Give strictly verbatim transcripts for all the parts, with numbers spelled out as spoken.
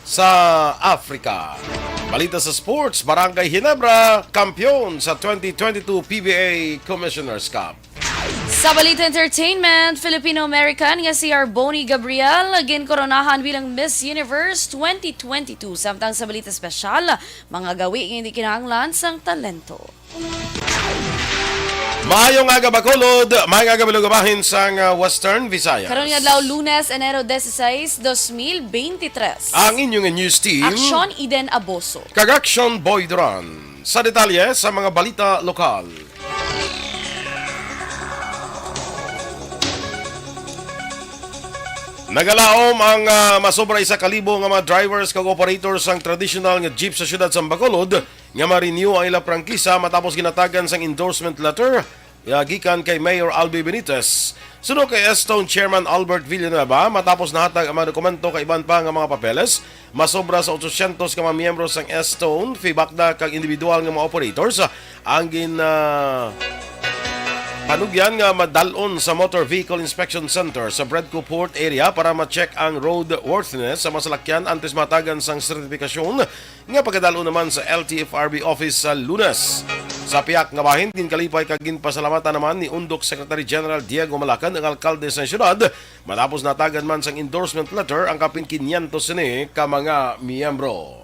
sa Africa. Balita sa sports, Barangay Ginebra, kampiyon sa twenty twenty-two P B A Commissioner's Cup. Sa balita entertainment, Filipino-American nga si Arboni Gabriel ginkoronahan bilang Miss Universe twenty twenty-two. Samtang sa balita espesyal, mga gawi nga hindi kinahanglan sang talento. Maayong aga, Bacolod. Maayong aga, Balugabahin sang, ah, Western Visayas. Karon nga adlaw, Lunes, Enero dieciséis, dos mil veintitrés. Ang inyong news team. Aksyon, Eden Aboso. Kag Aksyon, Boy Duran. Sa detalye sa mga balita lokal. Nagalaom ang, ah, masobra isa ka libo nga mga drivers kag operators sang traditional nga jeep sa siyudad sa Bacolod nga ma-renew ang ila prangkisa matapos ginatagan sang endorsement letter, ah, gikan kay Mayor Albi Benitez. Suno kay S-Tone Chairman Albert Villanueva, matapos nahatag ang mga dokumento kag iban pa nga mga papeles, masobra sa otsosyentos ka mga miyembro sang S-Tone, FIBACDA kag individual nga mga operators ang gin, ah, panugyan nga madal-on sa Motor Vehicle Inspection Center sa Bredco Port Area para ma-check ang roadworthiness sa mga salakyan antes mahatagan sang sertipikasyon nga pagkadal-on naman sa L T F R B office sa Lunes. Sa pihak nga bahin, ginkalipay kag ginpasalamatan naman ni Undok Secretary General Diego Malacad ang alkalde sa siyudad matapos natagan man sang endorsement letter ang kapin kinyentos sini ka mga miyembro.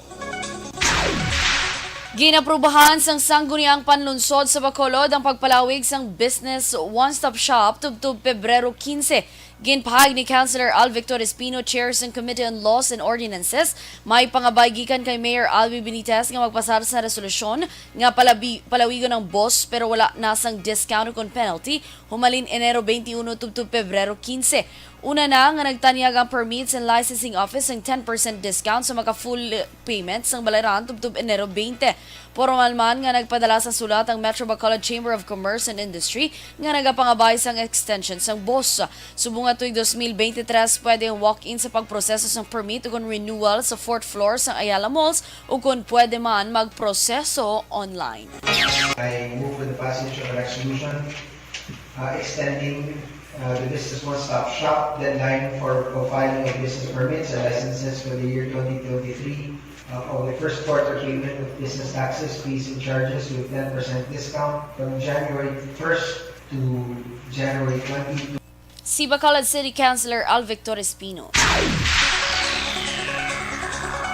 Ginaprubahan sang Sangguniang Panlunsod sa Bacolod ang pagpalawig sang Business One Stop Shop tubtob Pebrero quince. Ginpahayag ni Councilor Al Victor Espino, Chair sang Committee on Laws and Ordinances, may pangabay gikan kay Mayor Albi Benitez nga magpasar sa resolusyon nga palabi-, palawigon ang boss pero wala na sang discount ukon penalty humalin Enero twenty-one tubtob Pebrero quince. Una na nga nagtanyag ang Permits and Licensing Office sang ten percent discount sa maka-full payment sang bayaran tubtob Enero twenty. Pormal man nga nagpadala sa sulat ang Metro Bacolod Chamber of Commerce and Industry nga nagapangabay sang extension sang boss. Subong nga tuig dos mil beintitrés, pwede ang walk-in sa pagproseso sang permit ukon renewal sa fourth floor sang Ayala Malls ukon pwede man magproseso online. I move for the passage of a resolution, uh, extending, uh, the Business One Stop Shop deadline for, for filing of business permits and licenses for the year twenty twenty-three, uh, of the first quarter payment of business taxes, fees, and charges with ten percent discount from January first to January twenty. Si Bacolod City Councilor Al Victor Espino.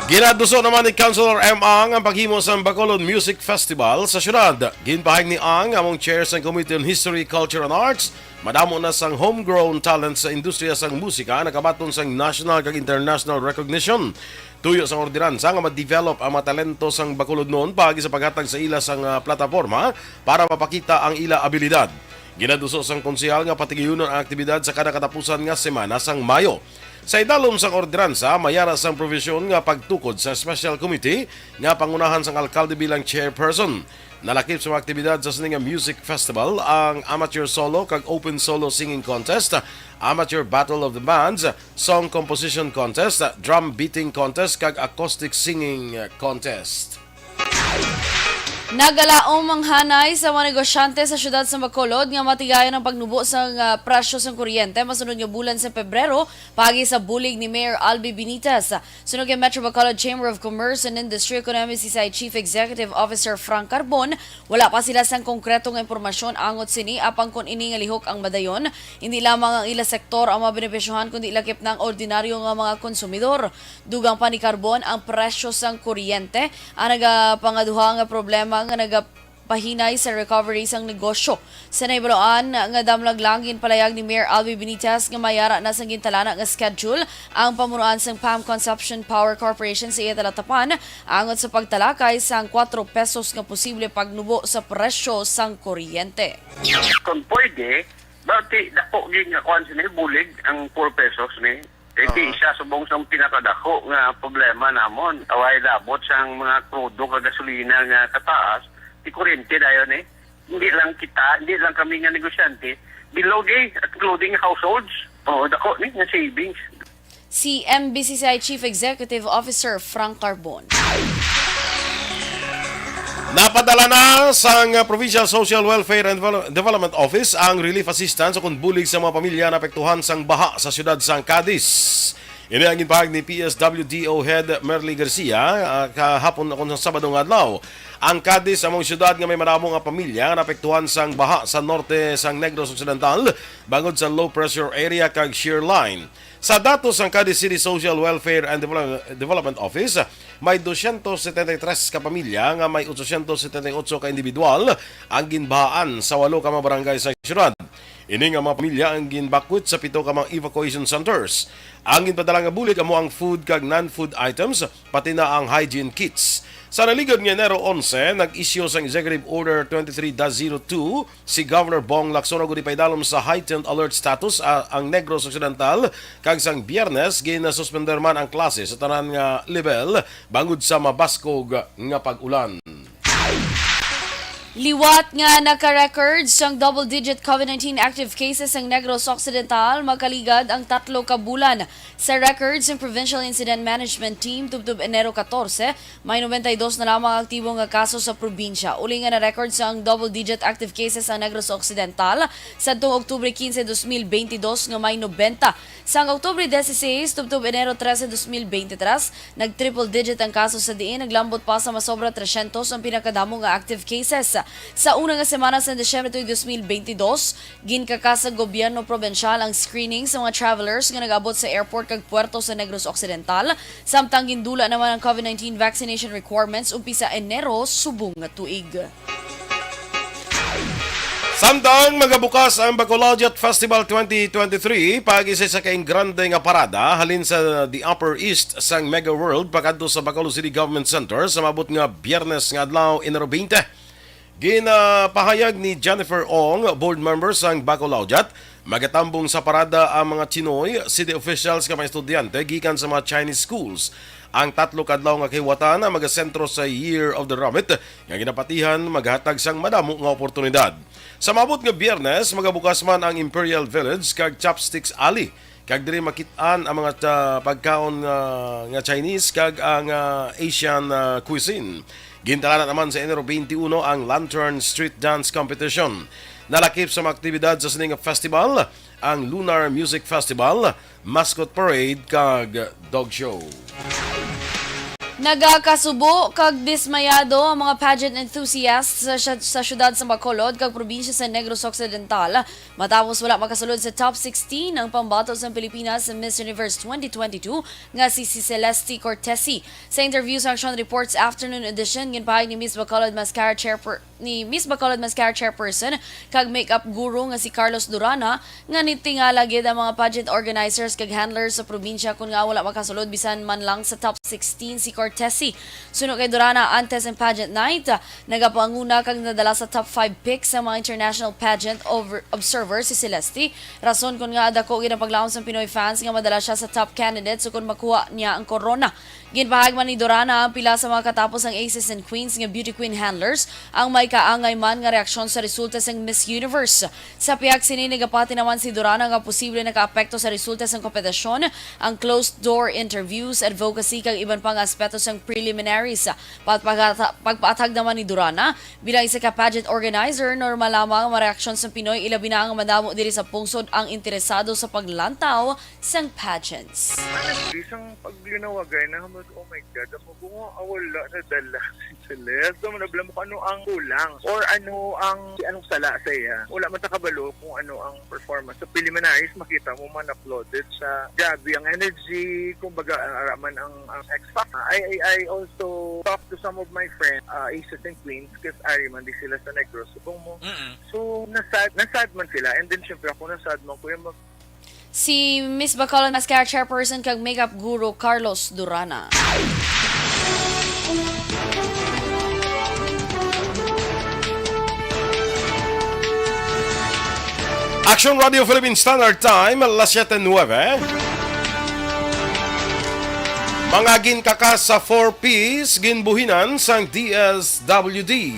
Ginaduso naman ni Councilor M. Ang ang paghimo sang Bacolod Music Festival sa syudad. Ginpahayag ni Ang, among chair sang Committee on History, Culture, and Arts, madamo na sang homegrown talent sa industriya sang musika nakabaton sang national kag international recognition. Tuyo sang ordinansa nga ma-develop ang mga talento sang Bacolodnon paagi sa paghatag sa ila sang, ah, plataporma para mapakita ang ila abilidad. Ginaduso sang konsehal nga patigayunon ang aktibidad sa kada katapusan nga semana sang Mayo. Sa idalom sang ordinansa, may ara sang provision nga pagtukod sa special committee nga pangunahan sang alkalde bilang chairperson. Nalakip sa mga aktibidad sa sini nga music festival ang amateur solo kag open solo singing contest, amateur battle of the bands, song composition contest, drum beating contest, kag acoustic singing contest. Nagalaom ang hanay sa mga negosyante sa siyudad sa Bacolod nga matigayon ang pagnubo sa, ah, presyo sang kuryente masunod nga bulan sa Pebrero, paagi sa bulig ni Mayor Albi Benitez. Suno kay Metro Bacolod Chamber of Commerce and Industry, kuno M B C C I Chief Executive Officer Frank Carbon, wala pa sila sang konkreto nga impormasyon angot sini, apang kon ini nga lihok ang madayon, hindi lamang ang ila sektor ang mabenepisyohan, kundi lakip na ang ordinaryo nga mga konsumidor. Dugang pa ni Carbon ang presyo sang kuryente, ang nagapangaduha nga problema nga nagapahinay sa recovery sang negosyo. Sa nahibaluan nga damlag lang, ginpalayag ni Mayor Albi Benitez nga may ara na sang gintalana nga schedule ang pamunuan sang P A M Consumption Power Corporation sa iya talatapan angot sa pagtalakay sang kwatro pesos nga posible pagnubo sa presyo sang kuryente. Kung pwede, dati dako gyud nga kuan sini, bulig ang four pesos ni. Eh, di Oo. Siya subong sang pinakadako nga problema namon. Away labot sang mga krudo kag gasolina nga kataas, di kuryente dayon eh. Hindi lang kita, hindi lang kami nga negosyante, below di, including households. Oo, dako ni nga savings. Si M B C C I Chief Executive Officer Frank Carbon. Napadala na sang Provincial Social Welfare and Devel-, Development Office ang relief assistance ukon bulig sa mga pamilya na apektuhan sang baha sa siyudad sang Cadiz. Ini ang ginpahayag ni P S W D O Head Merly Garcia, ah, kahapon akon sa Sabado nga adlaw. Ang Cadiz amo ang syudad nga may madamo nga pamilya nga naapektuhan sang baha sa norte sang Negros Occidental, bangod sa low pressure area kag shear line. Sa datos sang Cadiz City Social Welfare and Develop-, Development Office, may dosyentos setenta y tres ka pamilya nga may otsosyentos setenta y ocho ka individual ang ginbahaan sa walo ka mga barangay sa syudad. Ini nga mga pamilya ang ginbakwit sa pito ka mga evacuation centers. Ang ginpadala nga bulig amo ang food kag non-food items, pati na ang hygiene kits. Sa naligad nga Enero onse, nag-issue sang Executive Order twenty-three dash zero two si Governor Bong Lacson, ug ipaidalom sa heightened alert status, ah, ang Negros Occidental, kag sang Biyernes ginasuspender man ang klase sa tanan nga level bangod sa mabaskog nga pag-ulan. Liwat nga naka-record sang double-digit COVID nineteen active cases ang Negros Occidental, makaligad ang tatlo ka bulan sa record sang Provincial Incident Management Team. Tubtob Enero katorse, may nobenta y dos na lamang aktibo nga kaso sa probinsya. Uli nga na-record sang double-digit active cases ang Negros Occidental sadtong Oktubre kinse, dos mil benti dos, nga may nobenta. Sang Oktubre dieciséis tubtob Enero trese, dos mil benti tres, nag-triple digit ang kaso, sa diin naglambot pa sa masobra tresyentos ang pinakadamo nga active cases. Sa una nga semana sa Disyembre tuig dos mil benti dos, ginkakasag gobyerno probinsyal ang screening sa mga travelers nga nag-abot sa airport kag puerto sa Negros Occidental, samtang gindula naman ang COVID nineteen vaccination requirements umpisa Enero subong nga tuig. Samtang magabukas ang Bacolodjat Festival twenty twenty-three, paagi sa isa ka grande nga parada halin sa The Upper East sang Mega World pakadto sa Bacolod City Government Center sa maabot nga Biyernes nga adlaw, Enero twenty. Ginapahayag ni Jennifer Ong, board member sang Bacolodjat, magatambong sa parada ang mga Chinoy, city officials kag mga estudyante gikan sa mga Chinese schools. Ang tatlo ka adlaw nga kahiwatan ang magasentro sa Year of the Rabbit, nga ginapatihan maghatag sang madamo nga oportunidad. Sa maabot nga Biyernes, magabukas man ang Imperial Village kag Chopsticks Alley, kag diri makit-an ang mga, ah, pagkaon nga, nga Chinese kag ang, ah, Asian, ah, cuisine. Gintalanan naman sa Enero twenty-one ang Lantern Street Dance Competition. Nalakip sa mga aktibidad sa sini nga festival ang Lunar Music Festival, Mascot Parade, kag Dog Show. Nagakasubo kag dismayado ang mga pageant enthusiasts sa, sa, sa siyudad sa Bacolod kag probinsya sa Negros Occidental matapos wala makasulod sa top sixteen ang pambato sang Pilipinas sa Miss Universe twenty twenty-two nga si, si Celeste Cortesi. Sa interview sa Action Reports Afternoon Edition, ginpahayag ni Miss Bacolod Mascara Chairper-, ni Miss Bacolod Mascara Chairperson kag makeup guru nga si Carlos Durana nga nitingala gid ang mga pageant organizers kag handlers sa probinsya kon ngaa wala makasulod bisan man lang sa top sixteen si Cortesi. Suno kay Durana, antes ang pageant night, nagapanguna kag nadala sa top five picks ang mga international pageant over-, observers si Celeste. Rason kon ngaa dako gid ang paglaom sang Pinoy fans nga madala siya sa top candidates ukon makuha niya ang korona. Ginpahayag man ni Durana ang pila sa mga katapos ang Aces and Queens nga beauty queen handlers ang may kaangay man nga reaksyon sa resulta sang Miss Universe. Sa pihak sini, nagapati naman si Durana nga posible nakaapekto sa resulta sang kompetisyon ang closed-door interviews, advocacy, kag iban pa nga aspeto sang preliminaries. Pagpagata-, pagpaathag naman ni Durana, bilang isa ka pageant organizer, normal lamang ang mga reaksyon sa Pinoy, ilabi na ang madamo diri sa pungsod ang interesado sa paglantaw sang pageants. Honestly, sang paglinawagay na, oh my God, ako po, ah, wala na dala si Celeste. So, manabla mo kung ano ang kulang or ano ang, anong sala sa iya. Wala man ta kabalo kung ano ang performance. Sa preliminaries, makita mo man uploaded sa grabe ang energy, kumbaga, ang araman ang, ang X Factor. I, I, I also talked to some of my friends, uh, Aces and Queens, kasi ari man di sila sa Negros. So, kung mo, Mm-mm. So, nasad, nasad man sila. And then, syempre, ako nasad man ko yung mag- Si Miss Bacolod Mascara Chairperson kag Makeup Guru Carlos Durana. Action Radio Philippine Standard Time, alas siyete nuwebe. Mga ginkakas sa four Ps, ginbuhinan sang D S W D.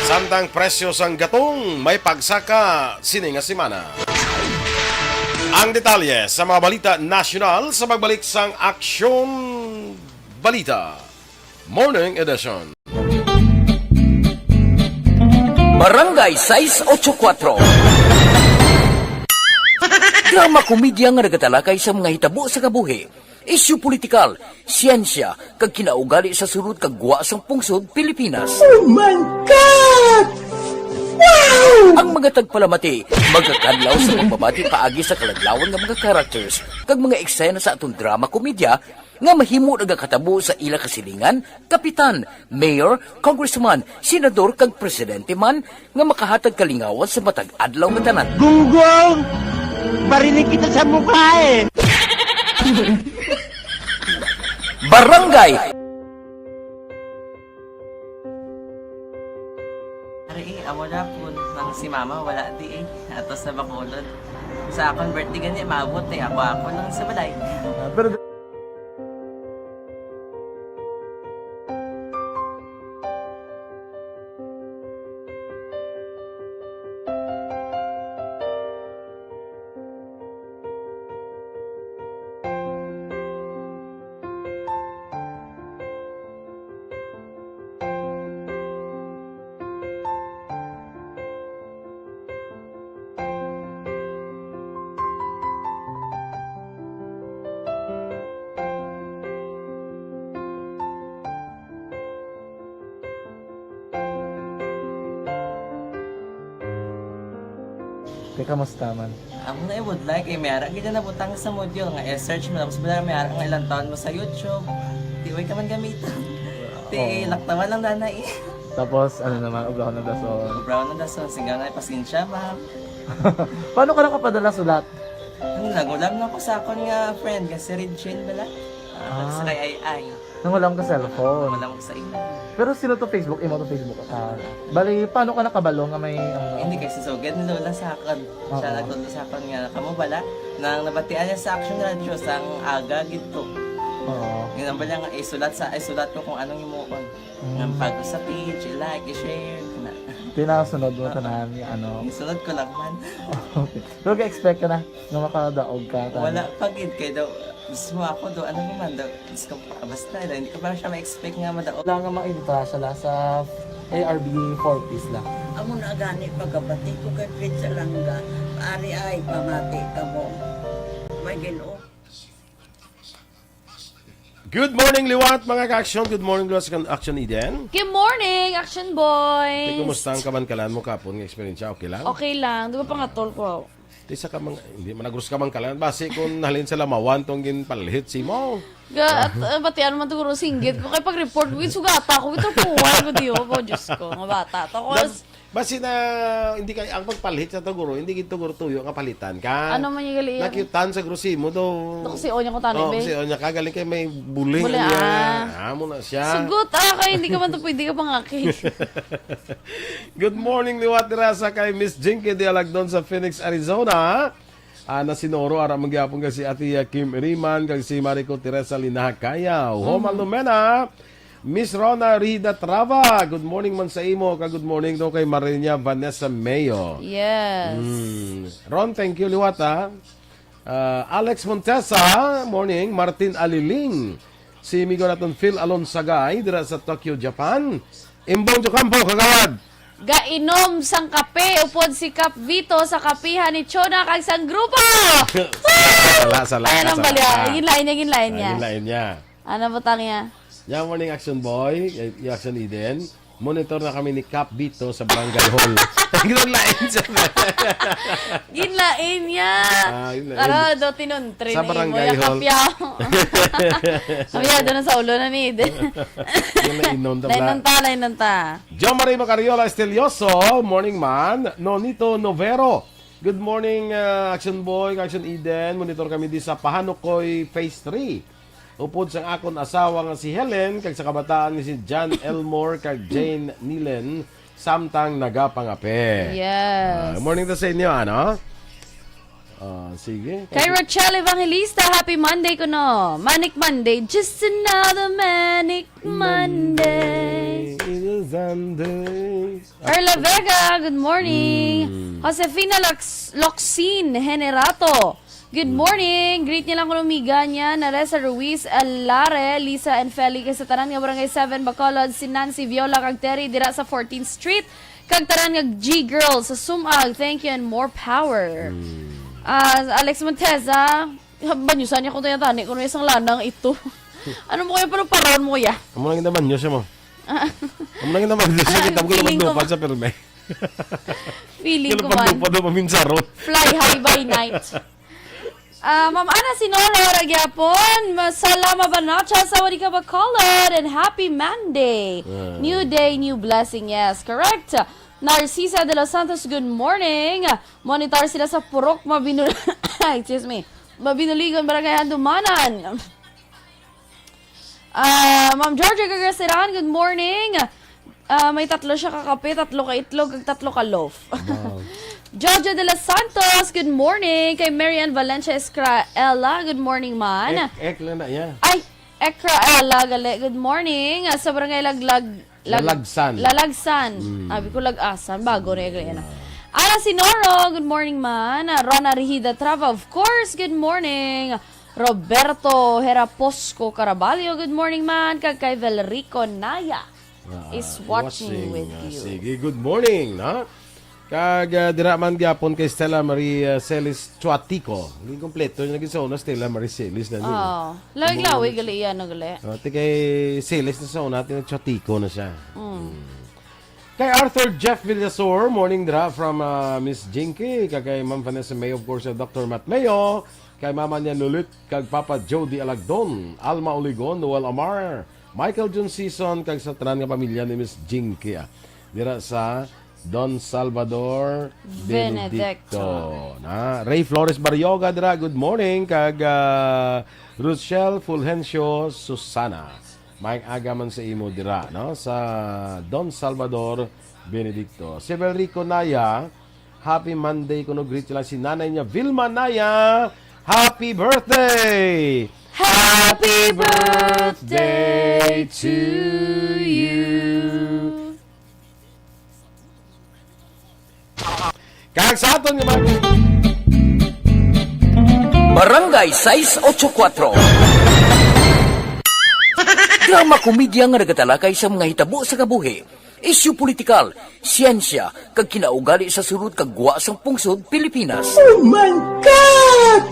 Samtang presyo sang gatong may pagsaka sini nga semana. Ang detalye sa mga balita nasyonal sa pagbalik sang Aksyon Balita Morning Edition. Barangay sais ocho kuatro. Drama komedya nga nagatalakay sa mga hitabo sa kabuhi, isyu politikal, siyensya, kag kinaugali sa sulod kag gwa sang pungsod Pilipinas. Oh my God! Wow! Ang mga tagpalamati magakadlaw sa pagbabati paagi sa kaladlawan nga mga characters kag mga eksena sa aton drama komedya nga mahimo nagakatabo sa ila kasilingan, kapitan, mayor, congressman, senador, kag presidente man nga makahatag kalingawan sa matag adlaw nga tanan. Gunggong! Barinig kita sa mukha eh! Barangay! Ari eh, amo na po, nang si mama wala di eh. Ato sa Bacolod. Sa akon birthday gani, maabot eh. Ako-ako lang sa balay. Ah, pero Te, kamusta man? Amo na, I would like, eh, may ara gid na nabutang sa module nga i-search mo, tapos wala, may ara nga ilang taon mo sa YouTube. Di, way ka man gamiton. Ti, Oo. Laktawan lang, danay. Tapos, ano naman, obrahon ng dason. Obrahon ng dason, sigaw na, pasensya, ma'am. Paano ka nakapadala sulat? Ano, nangulam na ko sa akon nga friend, nga si Regine bala. Ah, Ah. Sa kay Ay Ay. Nangulam ka cellphone. Wala mo sa imo. Pero sino to Facebook? Imo to Facebook account? Bali, paano ka nakabalo nga may, ano? Hindi, kay si Sugad ni Lola sa akon. Siya Oo. nagtudlo sa akon nga, kamo bala, nang nabatian niya sa Action Radio, sang aga gid to. Oo. Yun ang bala nga, isulat sa, isulat ko kung anong imuon. Mm. Nga pag sa page, i-like, i-share, na. Tinasunod mo Oo. tanan, yung ano. Isunod ko lang man. Okay. Pero ka-expect ka na nga makadaog ka, tanan? Wala pa gid, kay daw, mismo ako daw, ano naman daw, Diyos ko, basta, hindi ko pa siya ma-expect nga madaog. Wala nga mainta siya la sa A R B four Ps la. Amo na gani pagkabati ko kay Prince Alanga, ari ay pamati kamo. May Ginoo. Good morning, liwat, mga ka-action. Good morning, liwat, sa kan-, Action Eden. Good morning, Action Boys. Ate, kumusta ang kamankalan mo kapon nga eksperyensya? Okay lang? Okay lang. Di ba pangatol ko? Di sa kamang-, hindi man nagros ka man kalan. Basi kung halin sa lamawan tong ginpalhit si mo. Ga-, at, uh, batian man to guro singgit ko. Kay pag-report ko, sugata ko. Ito po, ko, Diyo ko, Diyos ko. Mga bata. Tapos, Nag-, basi na, hindi kay, ang pagpalhit sa to guro, hindi gid to guro tuyo nga palitan ka. Ano man yung gali yan? Nakyutan sa guro si mo do. Nakusion niya ko tani, Oh, be. Kasi onya ka, galing kay may buling Buling, niya. Ah. Ah, mo na siya. Sugot, ah, kay hindi ka man to pwede ka pangaki. Good morning, liwat dira sa kay Miss Jinky Dialagdon sa Phoenix, Arizona. Ah, nasinoro, ara man gyapon kay si Ate Kim Iriman, kag si Marico Teresa Linaha Kayaw. Homa Mhm. Lumena, Miss Rona Rida Trava, good morning man sa imo, kag good morning daw kay Marinya Vanessa Mayo. Yes. Mm. Ron, thank you, liwat, ha. Ah, Alex Montesa, morning. Martin Aliling. Si amigo naton Phil Alonsagay, dira sa Tokyo, Japan. Imbong Jocampo, kagawad. Gainom sang kape, upod si Kap Vito sa kapihan ni Chona kag sang grupo. Sala, sala, Ayan ang sala. Bali, ah. Ginlain niya, ginlain Ah, niya. Ginlain niya. Ano butang niya? Yan, morning, Action Boy, y-, y-, Action Eden. Monitor na kami ni Kap Bito sa Barangay Hall. Ang ginlain siya. Ginlain niya. Ah, ginlain. Tara, do tinuntre Sa ni Barangay Moya Hall. Kapyaw. Kapyaw, doon sa ulo na ni Eden. Ginlainon ta, Nainon ta, nainon ta. Jo Marie Macariola Estelioso, morning man. Nonito Novero, good morning, uh, Action Boy, Action Eden. Monitor kami di sa Pahanukoy Phase three. Upod sang akon asawa nga si Helen, kag sa kabataan nga si John Elmore kag Jane Nilen, samtang nagapangape. Yes. Ah, morning to sa inyo, ano? Ah, sige. Kay Rochelle Evangelista, happy Monday kuno. Manic Monday, just another manic Monday. It is Sunday. Erla Vega, good morning. Mm. Josefina Lax-, Loxin Generato, good Mm. morning. Greet niya lang kuno amiga niya, Naresa Ruiz, Alare, Lisa and Feli, kag sa tanan nga Barangay seven, Bacolod, si Nancy Viola kag Terry dira sa fourteenth Street, kag tanan nga G-Girl sa Sumag. Thank you and more power. Mm. Ah, Alex Monteza, banyusan niya ko tayo tani, kung may isang lanang ito. Ano mo kaya, pero paron mo kaya? Amo lang yung naman, Diyos mo. Ah. Amo lang yung naman, Diyos mo. Ah, kita mo feeling ko naman pa sa pirme. Feeling ko man. Kaya pag daw paminsaron. Fly high by night. Ah, Ma'am Ana Sinolo, Ragyapon, Masalama Banacha, Sawadika Bacolod, and Happy Monday. Ah. New day, new blessing. Yes, correct. Narcisa de los Santos, good morning. Monitor sila sa Purok Mabinul-, excuse me, Mabinuligon, Barangay Handumanan. Ah, Ma'am Georgia Gagasiran, good morning. Ah, may tatlo siya ka kape, tatlo ka itlog, ag tatlo ka loaf. Wow. Georgia de los Santos, good morning. Kay Mary Ann Valencia Escraela, good morning, man. Ek, ek lang na, yeah. Ay, Ekraela, gali, good morning. Ah, sa Barangay Laglag, Lag-, Lalagsan. Lalagsan. Mm. Abi ko, Lagasan. Bago na yung gali na. Ana Sinoro, good morning, man. Rona Rihida Trava, of course, good morning. Roberto Heraposco Caraballo, good morning, man. Kag kay Velrico Naya Ah, is watching with ah, you. Sige, good morning, no? Kag, ah, dira man gyapon kay Stella Marie, ah, Celis Chuatico. Hindi kompleto yung naging sa una, Stella Marie Celis na niya. Oh, lawig-lawig, Ang mga gali yan, no, gali. Ah, ti kay Celis na sa una, ti nag-Chuatico na siya. Mm. Mm. Kay Arthur Jeff Villasor, morning dra from, ah, Miss Jinky. Kag kay Ma'am Vanessa May, of course, uh, Doctor Matt Mayo. Kay Mama niya Lulit, kag Papa Jody Alagdon, Alma Oligon, Noel Amar, Michael Jun Season, kag sa tanan nga pamilya ni Miss Jinky, ah, dira sa Don Salvador Benedicto. Benedicto. Na, Ray Flores Barrioga dira, good morning. Kag, ah, Rochelle Fulgencio Susana. Maayong aga man sa imo dira, no? Sa Don Salvador Benedicto. Si Belrico Naya, happy Monday kuno, greet sila si nanay niya, Vilma Naya. Happy birthday! Happy birthday to you. Kag sa aton nga mga Barangay sais ocho kuatro. Drama komedya nga nagatalakay sa mga hitabo sa kabuhi, isyu politikal, siyensya, kag kinaugali sa sulod kag gwa sang pungsod Pilipinas. Oh my God!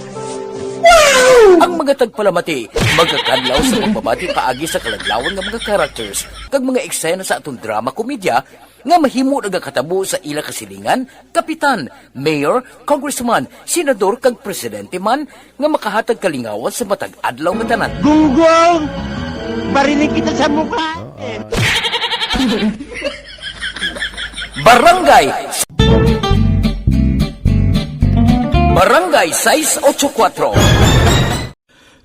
Wow! Ang mga tagpalamati magakadlaw sa pagbabati paagi sa kaladlawan nga mga characters kag mga eksena sa aton drama komedya nga mahimo nagakatabo sa ila kasilingan, kapitan, mayor, congressman, senador, kag presidente man nga makahatag kalingawan sa matag adlaw nga tanan. Gunggong! Barinig kita sa mukha! Barangay Barangay sais ocho kuatro.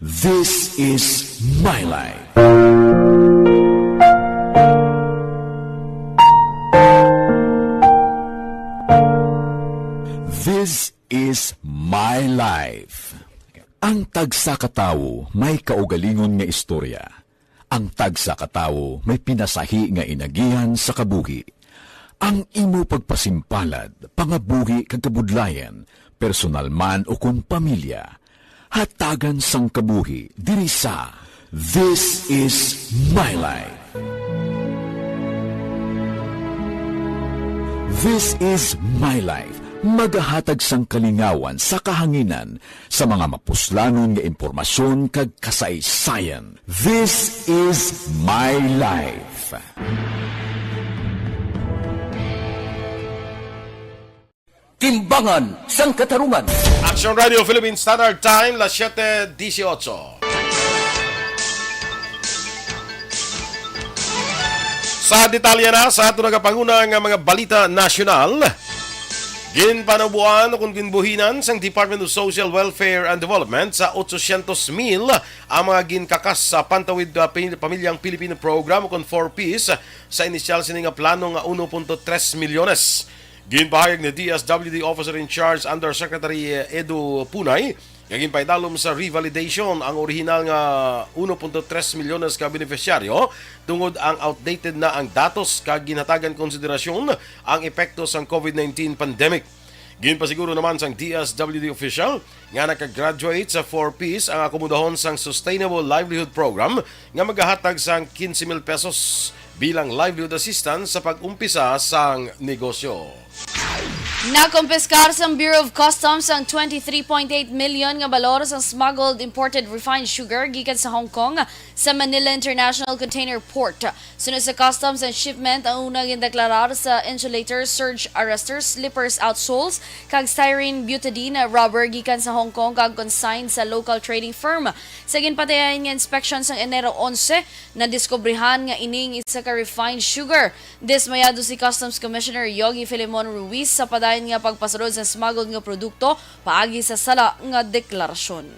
This is my life. This is my life. Ang tagsa ka tawo may kaugalingon nga istorya. Ang tagsa ka tawo may pinasahi nga inagihan sa kabuhi. Ang imo pagpasimpalad, pangabuhi kag kabudlayan, personal man ukon pamilya, hatagan sang kabuhi diri sa This Is My Life. This Is My Life, magahatag sang kalingawan sa kahanginan sa mga mapuslanon nga impormasyon kag kasaysayan. This Is My Life. Timbangan sang Katarungan. Action Radio Philippine Standard Time, las siete dieciocho. Sa detalye na sa ato nagapanguna nga mga balita nasyonal, ginpanubuan o kung ginbuhinan sang Department of Social Welfare and Development sa otsosyentos mil ang mga ginkakas sa Pantawid, uh, Pin-, Pamilyang Pilipino Program o kon four Ps sa inisyal sini nga plano nga uno punto tres milyones. Ginpahayag ni D S W D Officer in Charge Undersecretary Edu Punay nga ginpaidalom sa revalidation ang orihinal nga uno punto tres milyones ka benepisyaryo tungod ang outdated na ang datos kag ginhatagan konsiderasyon ang epekto sang COVID nineteen pandemic. Ginpasiguro naman sang D S W D official nga naka-graduate sa four Ps ang akomodahon sang Sustainable Livelihood Program nga magahatag sang quince mil pesos bilang livelihood assistance sa pag-umpisa sang negosyo. Nakumpiskar sang Bureau of Customs ang twenty-three point eight million nga balor sang smuggled imported refined sugar gikan sa Hong Kong sa Manila International Container Port. Sunod sa Customs and Shipment, ang una gindeklarar sa insulator, surge arresters, slippers outsoles, kag styrene butadiene rubber gikan sa Hong Kong kag consigned sa local trading firm. Sa ginpadayon nga inspection sang Enero onse, nadiskubrihan nga ining isa ka refined sugar. Dismayado si Customs Commissioner Yogi Filemon Ruiz sa padayon nga pagpasulod sa smuggled nga produkto paagi sa sala nga deklarasyon.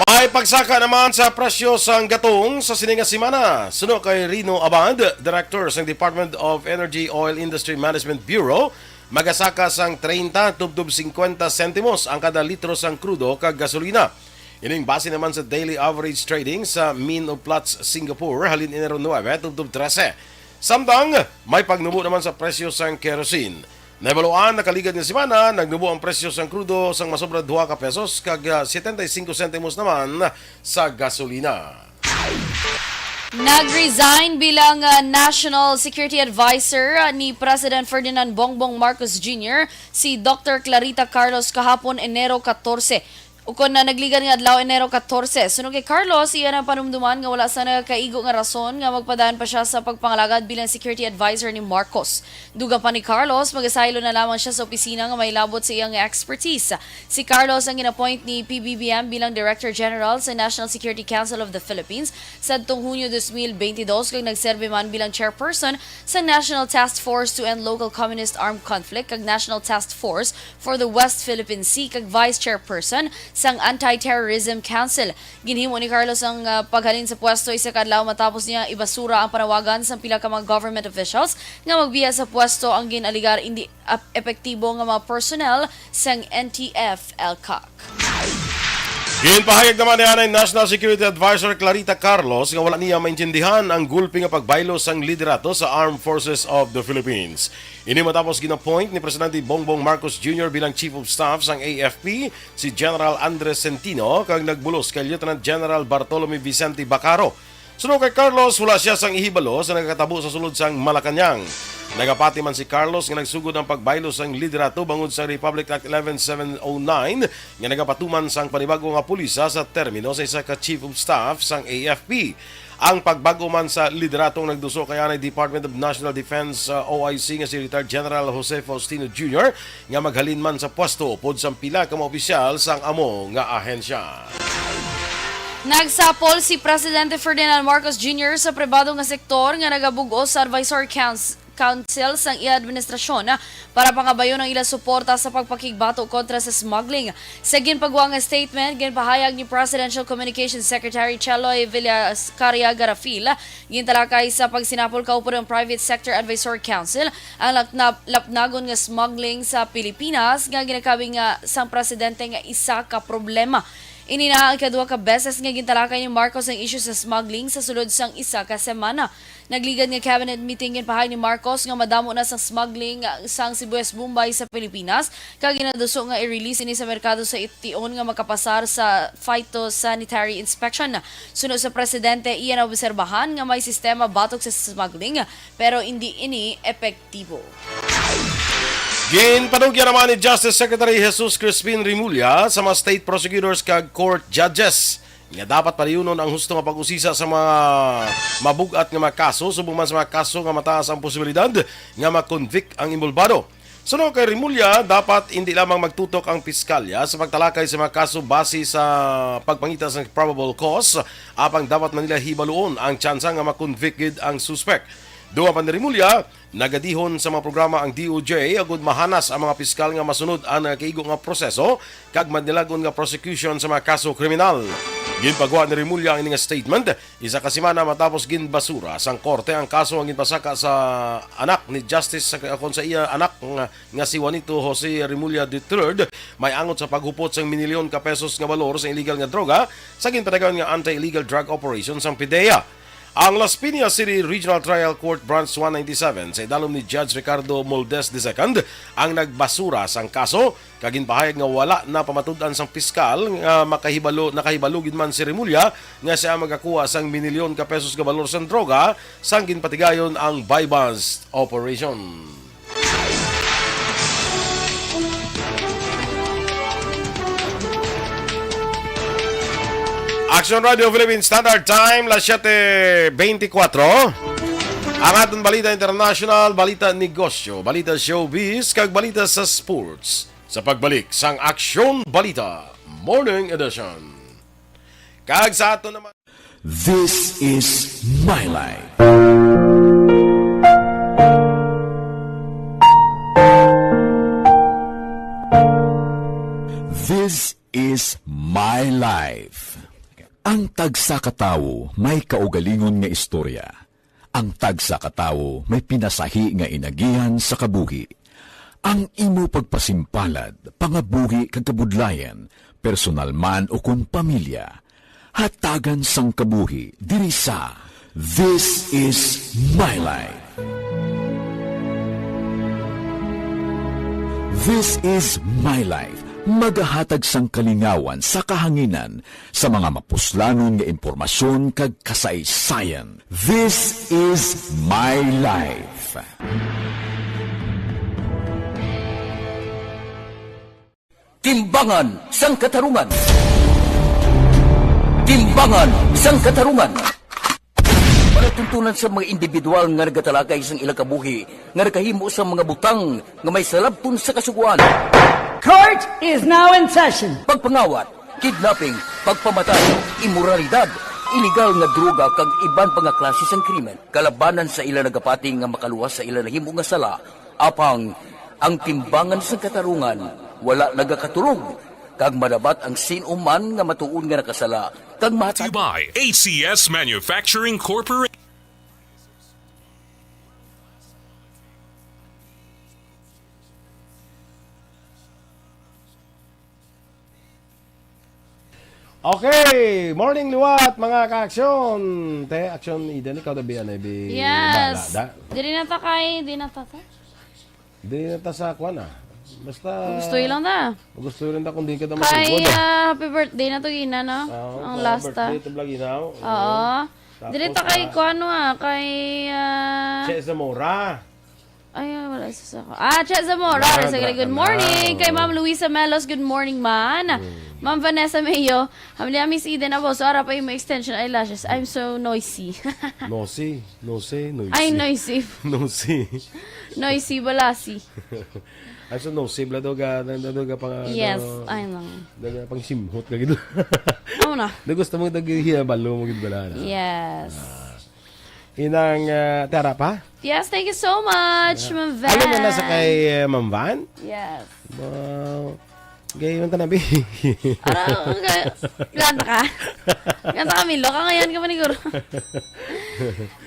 May pagsaka naman sa presyo sang gatong sa sini nga semana. Suno kay Rino Abad, Director sang Department of Energy Oil Industry Management Bureau, magasaka sang treinta tubtob cincuenta sentimos ang kada litro sang krudo kag gasolina. Ining base naman sa daily average trading sa Mean of Platts Singapore halin Enero nuebe tubtob trese. Samtang may pagnubo naman sa presyo sang kerosene. Nahibaluan, nakaligad nga semana, nagnubo ang presyo sang krudo sang masobra duha ka pesos kag, ah, setenta y cinco sentimos naman sa gasolina. Nag-resign bilang, ah, National Security Advisor, ah, ni President Ferdinand Bongbong Marcos Junior si Doctor Clarita Carlos kahapon, Enero katorse. Ukon na nagligad nga adlaw, Enero katorse. Suno kay Carlos, iya nang panumduman nga wala sang nagakaigo nga rason nga magpadayon pa sia sa pagpangalagad bilang security advisor ni Marcos. Dugang pa ni Carlos, magasaylo na lamang sia sa opisina nga may labot sa iya nga expertise. Si Carlos ang gin-appoint ni P B B M bilang Director General sa National Security Council of the Philippines sadtong Hunyo dos mil bentidós kag nagserbi man bilang chairperson sa National Task Force to End Local Communist Armed Conflict kag National Task Force for the West Philippine Sea kag vice chairperson sang Anti-Terrorism Council. Ginhimo ni Carlos ang, ah, paghalin sa pwesto isa ka adlaw matapos niya ibasura ang panawagan sang pila ka mga government officials nga magbiya sa pwesto ang gin-alegar indi ap-, epektibo nga mga personnel sang N T F-ELCAC. Ginpahayag naman ni anay National Security Advisor Clarita Carlos nga wala niya maintindihan ang gulpi nga pagbaylo sang liderato sa Armed Forces of the Philippines. Ini matapos gin-appoint ni Presidente Bongbong Marcos Junior bilang Chief of Staff sang A F P si General Andres Centino kag nagbulos kay Lieutenant General Bartolome Vicente Bacaro. Suno kay Carlos, wala sia sang ihibalo sa nagakatabo sa sulod sang Malacañang. Nagapati man si Carlos nga nagsugod ang pagbaylo sang liderato bangod sa Republic Act eleven seven oh nine nga nagapatuman sang panibag-o nga pulisa sa termino sa isa ka chief of staff sang A F P. Ang pagbag-o man sa liderato ang nagduso kay anay Department of National Defense, uh, O I C nga si Retired General Jose Faustino Junior nga maghalin man sa pwesto upod sang pila ka mga opisyal sang amo nga ahensya. Nagsapol si Presidente Ferdinand Marcos Junior sa pribado nga sektor nga nagabug-os sa Advisory Couns-, Council sang iya administrasyon para pangabayon ang ila suporta sa pagpakigbato kontra sa smuggling. Sa ginpagwa nga statement, ginpahayag ni Presidential Communications Secretary Cheloy Villacaria Garafil, gintalakay sa pagsinapol kaupod ang Private Sector Advisory Council ang lapna-, lapnagon nga smuggling sa Pilipinas nga ginakabig nga sang presidente nga isa ka problema. Ini na ang ikaduha ka beses nga gintalakay ni Marcos ang isyu sa smuggling sa sulod sang isa ka semana. Nagligad nga cabinet meeting, ginpahayag ni Marcos nga madamo na sang smuggling sang sibuyas Bombay sa Pilipinas, kag ginaduso nga i-release ini sa merkado sa tion nga makapasar sa phytosanitary inspection. Suno sa presidente, iya naobserbahan nga may sistema batok sa smuggling, pero indi ini epektibo. Ginpanugyan naman ni Justice Secretary Jesus Crispin Remulla sa mga state prosecutors kag court judges nga dapat padayunon ang husto nga pag-usisa sa mga mabug-at nga mga kaso, subong man sa mga kaso nga mataas ang posibilidad nga ma-convict ang inbolbado. Suno kay Remulla, dapat indi lamang magtutok ang piskalya sa pagtalakay sa mga kaso base sa pagpangita sa probable cause, apang dapat man nila hibaluon ang tsansa nga ma-convict gid ang suspek. Dugang pa ni Remulla, nagadihon sa mga programa ang D O J agud mahanas ang mga piskal nga masunod ang nagakaigo nga proseso kag madinalag-on nga prosecution sa mga kaso kriminal. Ginpagwa ni Remulla ang ini nga statement isa ka semana matapos ginbasura sang korte ang kaso nga ginpasaka sa anak ni Justice sa, kon sa iya anak nga, nga si Juanito Jose Remulla the third, may angot sa paghupot sang minilyon ka pesos nga balor sa illegal nga droga sa ginpadayon nga anti-illegal drug operation sang PDEA. Ang Las Piñas City Regional Trial Court Branch one ninety-seven sa idalom ni Judge Ricardo Moldes the second ang nagbasura sang kaso, kag ginpahayag nga wala na pamatud-an sang piskal nga makahibalo, nakahibalo gid man si Remulla nga siya ang magakuha sang minilyon ka pesos nga balor sang droga sang ginpatigayon ang buy-bust operation. Action Radio Philippine Standard Time, las siete veinticuatro. Ang aton balita international, balita negosyo, balita showbiz, kag balita sa sports. Sa pagbalik sang Aksyon Balita Morning Edition. Kag sa ato naman. This is My Life. This is My Life. Ang tagsa ka tawo may kaugalingon nga istorya. Ang tagsa ka tawo may pinasahi nga inagihan sa kabuhi. Ang imo pagpasimpalad, pangabuhi kag kabudlayan, personal man o kon pamilya, hatagan sang kabuhi diri sa This is My Life. This is My Life, magahatag sang kalingawan sa kahanginan sa mga mapuslanon nga impormasyon kag kasaysayan. This is My Life. Timbangan sang Katarungan. Timbangan sang Katarungan. Palatuntunan sa mga individual nga nagatalakay sang ilang kabuhi nga nakahimo sa mga butang nga may salabton sa Kasugoan. Court is now in session. Pagpangawat, kidnapping, pagpamatay, imoralidad, iligal nga droga kag iban pa nga klase sang krimen kalabanan sa ila nagapati nga makaluwas sa ila nahimo nga sala. Apang ang timbangan sang katarungan wala nagakatulog, kag madabat ang sin-o man nga matuod nga nakasala kag Brought to you mahatag by A C S Manufacturing Corporation. Okay, morning liwat, mga ka-aksyon. Te, Aksyon Eden, ikaw na bi, ano, bi Yes. Bala, da? Diri na ta kay, di na ta ta. Di na ta sa kwan, ah. Basta Gusto lang ta. Gusto lang ta kung di ka na Kay, masugod, ah. ah, happy birthday na to, Gina, no? Oo, Ang sa last, ah. birthday to, Blaginaw. Oo. Oo. Tapos, Diri ta kay ah, kwan, ah, kay, ah, Che Zamora. Ay, ah, wala sa sa ko. Ah, Che Zamora. Wala, Sa wala, good wala. morning. Kay Oo. Ma'am Luisa Melos, good morning, man. Mm. Ma'am Vanessa Mayo, hamli Miss Eden, abo, so ara pa yung extension eyelashes. I'm so noisy. Nosy, nosy, noisy. Ay, noisy. Nosy. Noisy, balasi. Ay, so nosy, bla, daw ga, daw ga pang, Yes, daw, I know. daw ga pang simhot ka gid. Ano na? Daw gusto mo, daw ga hiyabalo mo gid bala na. Yes. Ah. Inang, ah, tara pa? Yes, thank you so much, Yeah. Ma'am Van. Ano na nasa kay, eh, Ma'am Van? Yes. Wow. Gay, yung tanabi. Ano, okay. Kanta ka? Kanta ka, Milo. Kangayan ka maniguro.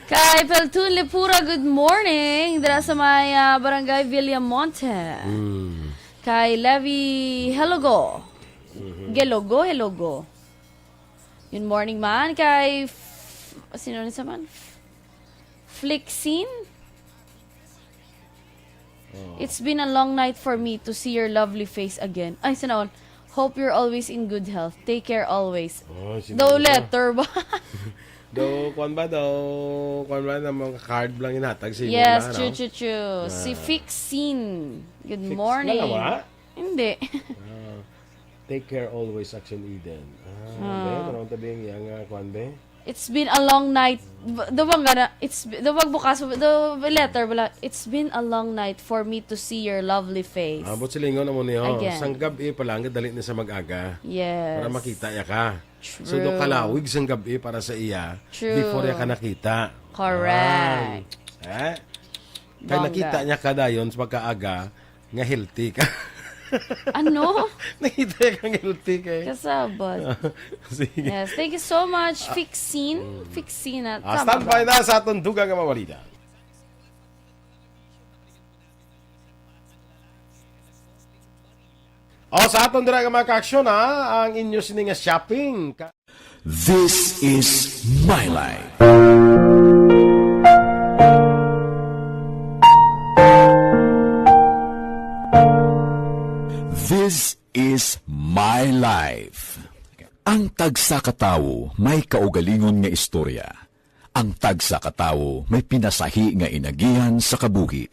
Kay Peltun Lepura, good morning. Dira sa may, ah, Barangay Villamonte. Mm. Kay Levi Helogo. Mhm. Gelogo, Helogo. Good morning man kay F-, sino ni sa man? F-, Flixin? Oh. "It's been a long night for me to see your lovely face again." Ay, sana all. "Hope you're always in good health. Take care always." Oh, sino Daw ba? letter ba? Daw, kwan ba? Daw, kwan ba? Na mga card lang inatag sa imo Yes, lang, true, no? true, true. Si Ah. Fixin. Good Fix na morning. nawa? Hindi. Ah. Take care always, Action Eden. Ah, Ah. be, parang tabi ang iyang, ah, kwan, be? It's been a long night. B-, the one gana, it's, the one bukas, the letter, wala, "It's been a long night for me to see your lovely face." Ah, but silingon amo niyo, Again. sang gab-i pa lang, dali na sa mag-aga. Yes. Para makita ya ka. So, do True. kalawig sang gab-i para sa iya, True. before ya ka nakita. Correct. Ah. Eh? Kay Bongga. nakita niya ka dayon sa pagkaaga, nga healthy ka. Ano? Nakita ka nga healthy ka eh. Kasabot. Sige. Yes, thank you so much, Fixin. Mm. Fixin na. Ah, Tama standby ba? na sa aton dugang nga mga balita. O, sa aton dira nga mga kaaksyon, ha, ang inyo sini nga shopping. Ka- This is My Life. This is My Life. Ang tagsa ka tawo may kaugalingon nga istorya. Ang tagsa ka tawo may pinasahi nga inagihan sa kabuhi.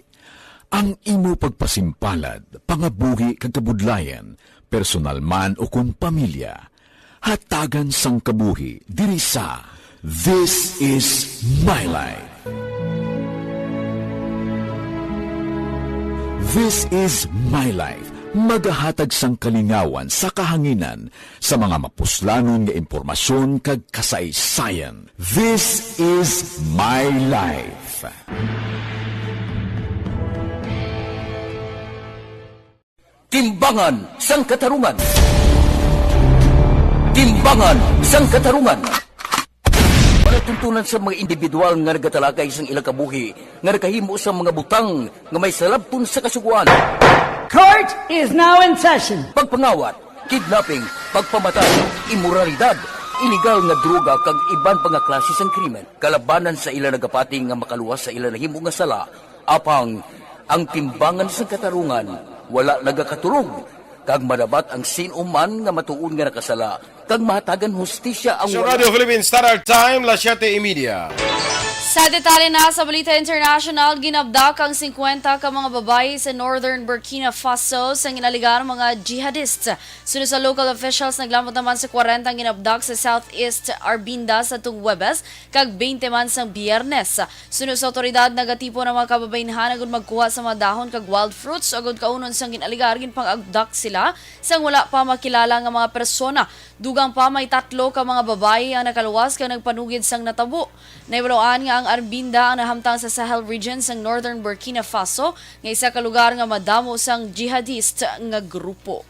Ang imo pagpasimpalad, pangabuhi kag kabudlayan, personal man o kon pamilya, Hatagan sang kabuhi diri sa This Is My Life. This Is My Life, magahatag sang kalingawan sa kahanginan sa mga mapuslanon nga impormasyon kag kasaysayan. This Is My Life. Timbangan sang Katarungan. Timbangan sang Katarungan. Palatuntunan sa mga individual nga nagatalakay sang ilang kabuhi nga nakahimo sa mga butang nga may salabton sa Kasugoan. Court is now in session. Pagpangawat, kidnapping, pagpamatay, imoralidad, iligal nga droga kag iban pa nga klase sang krimen kalabanan sa ila nagapati nga makaluwas sa ila nahimo nga sala. Apang ang timbangan sang katarungan wala nagakatulog, kag madabat ang sin-o man nga matuod nga nakasala, kag mahatagan hustisya ang Sa wala. Radyo Philippine Standard Time, las siete y media. Sa detalye na sa balita international, ginabdak ang singkwenta ka mga babayi sa northern Burkina Faso sang ginalegar mga jihadists. Suno sa local officials, naglamot naman sa kwarenta ang ginabdak sa Southeast Arbinda sa tung Huwebes, kag twenty man sang Biyernes. Suno sa awtoridad, nagatipon ang mga kababaynhan agud magkuha sa mga dahon kag wild fruits agud kaunon sang gin-alegar ginpang-abdak sila sang wala pa makilala nga mga persona. Dugang pa, may tatlo ka mga babayi ang nakaluwas kag nagpanugid sang natabo. Nahibaluan nga ang Arbinda ang nahamtang sa Sahel region sang northern Burkina Faso, nga isa ka lugar nga madamo sang jihadist nga grupo.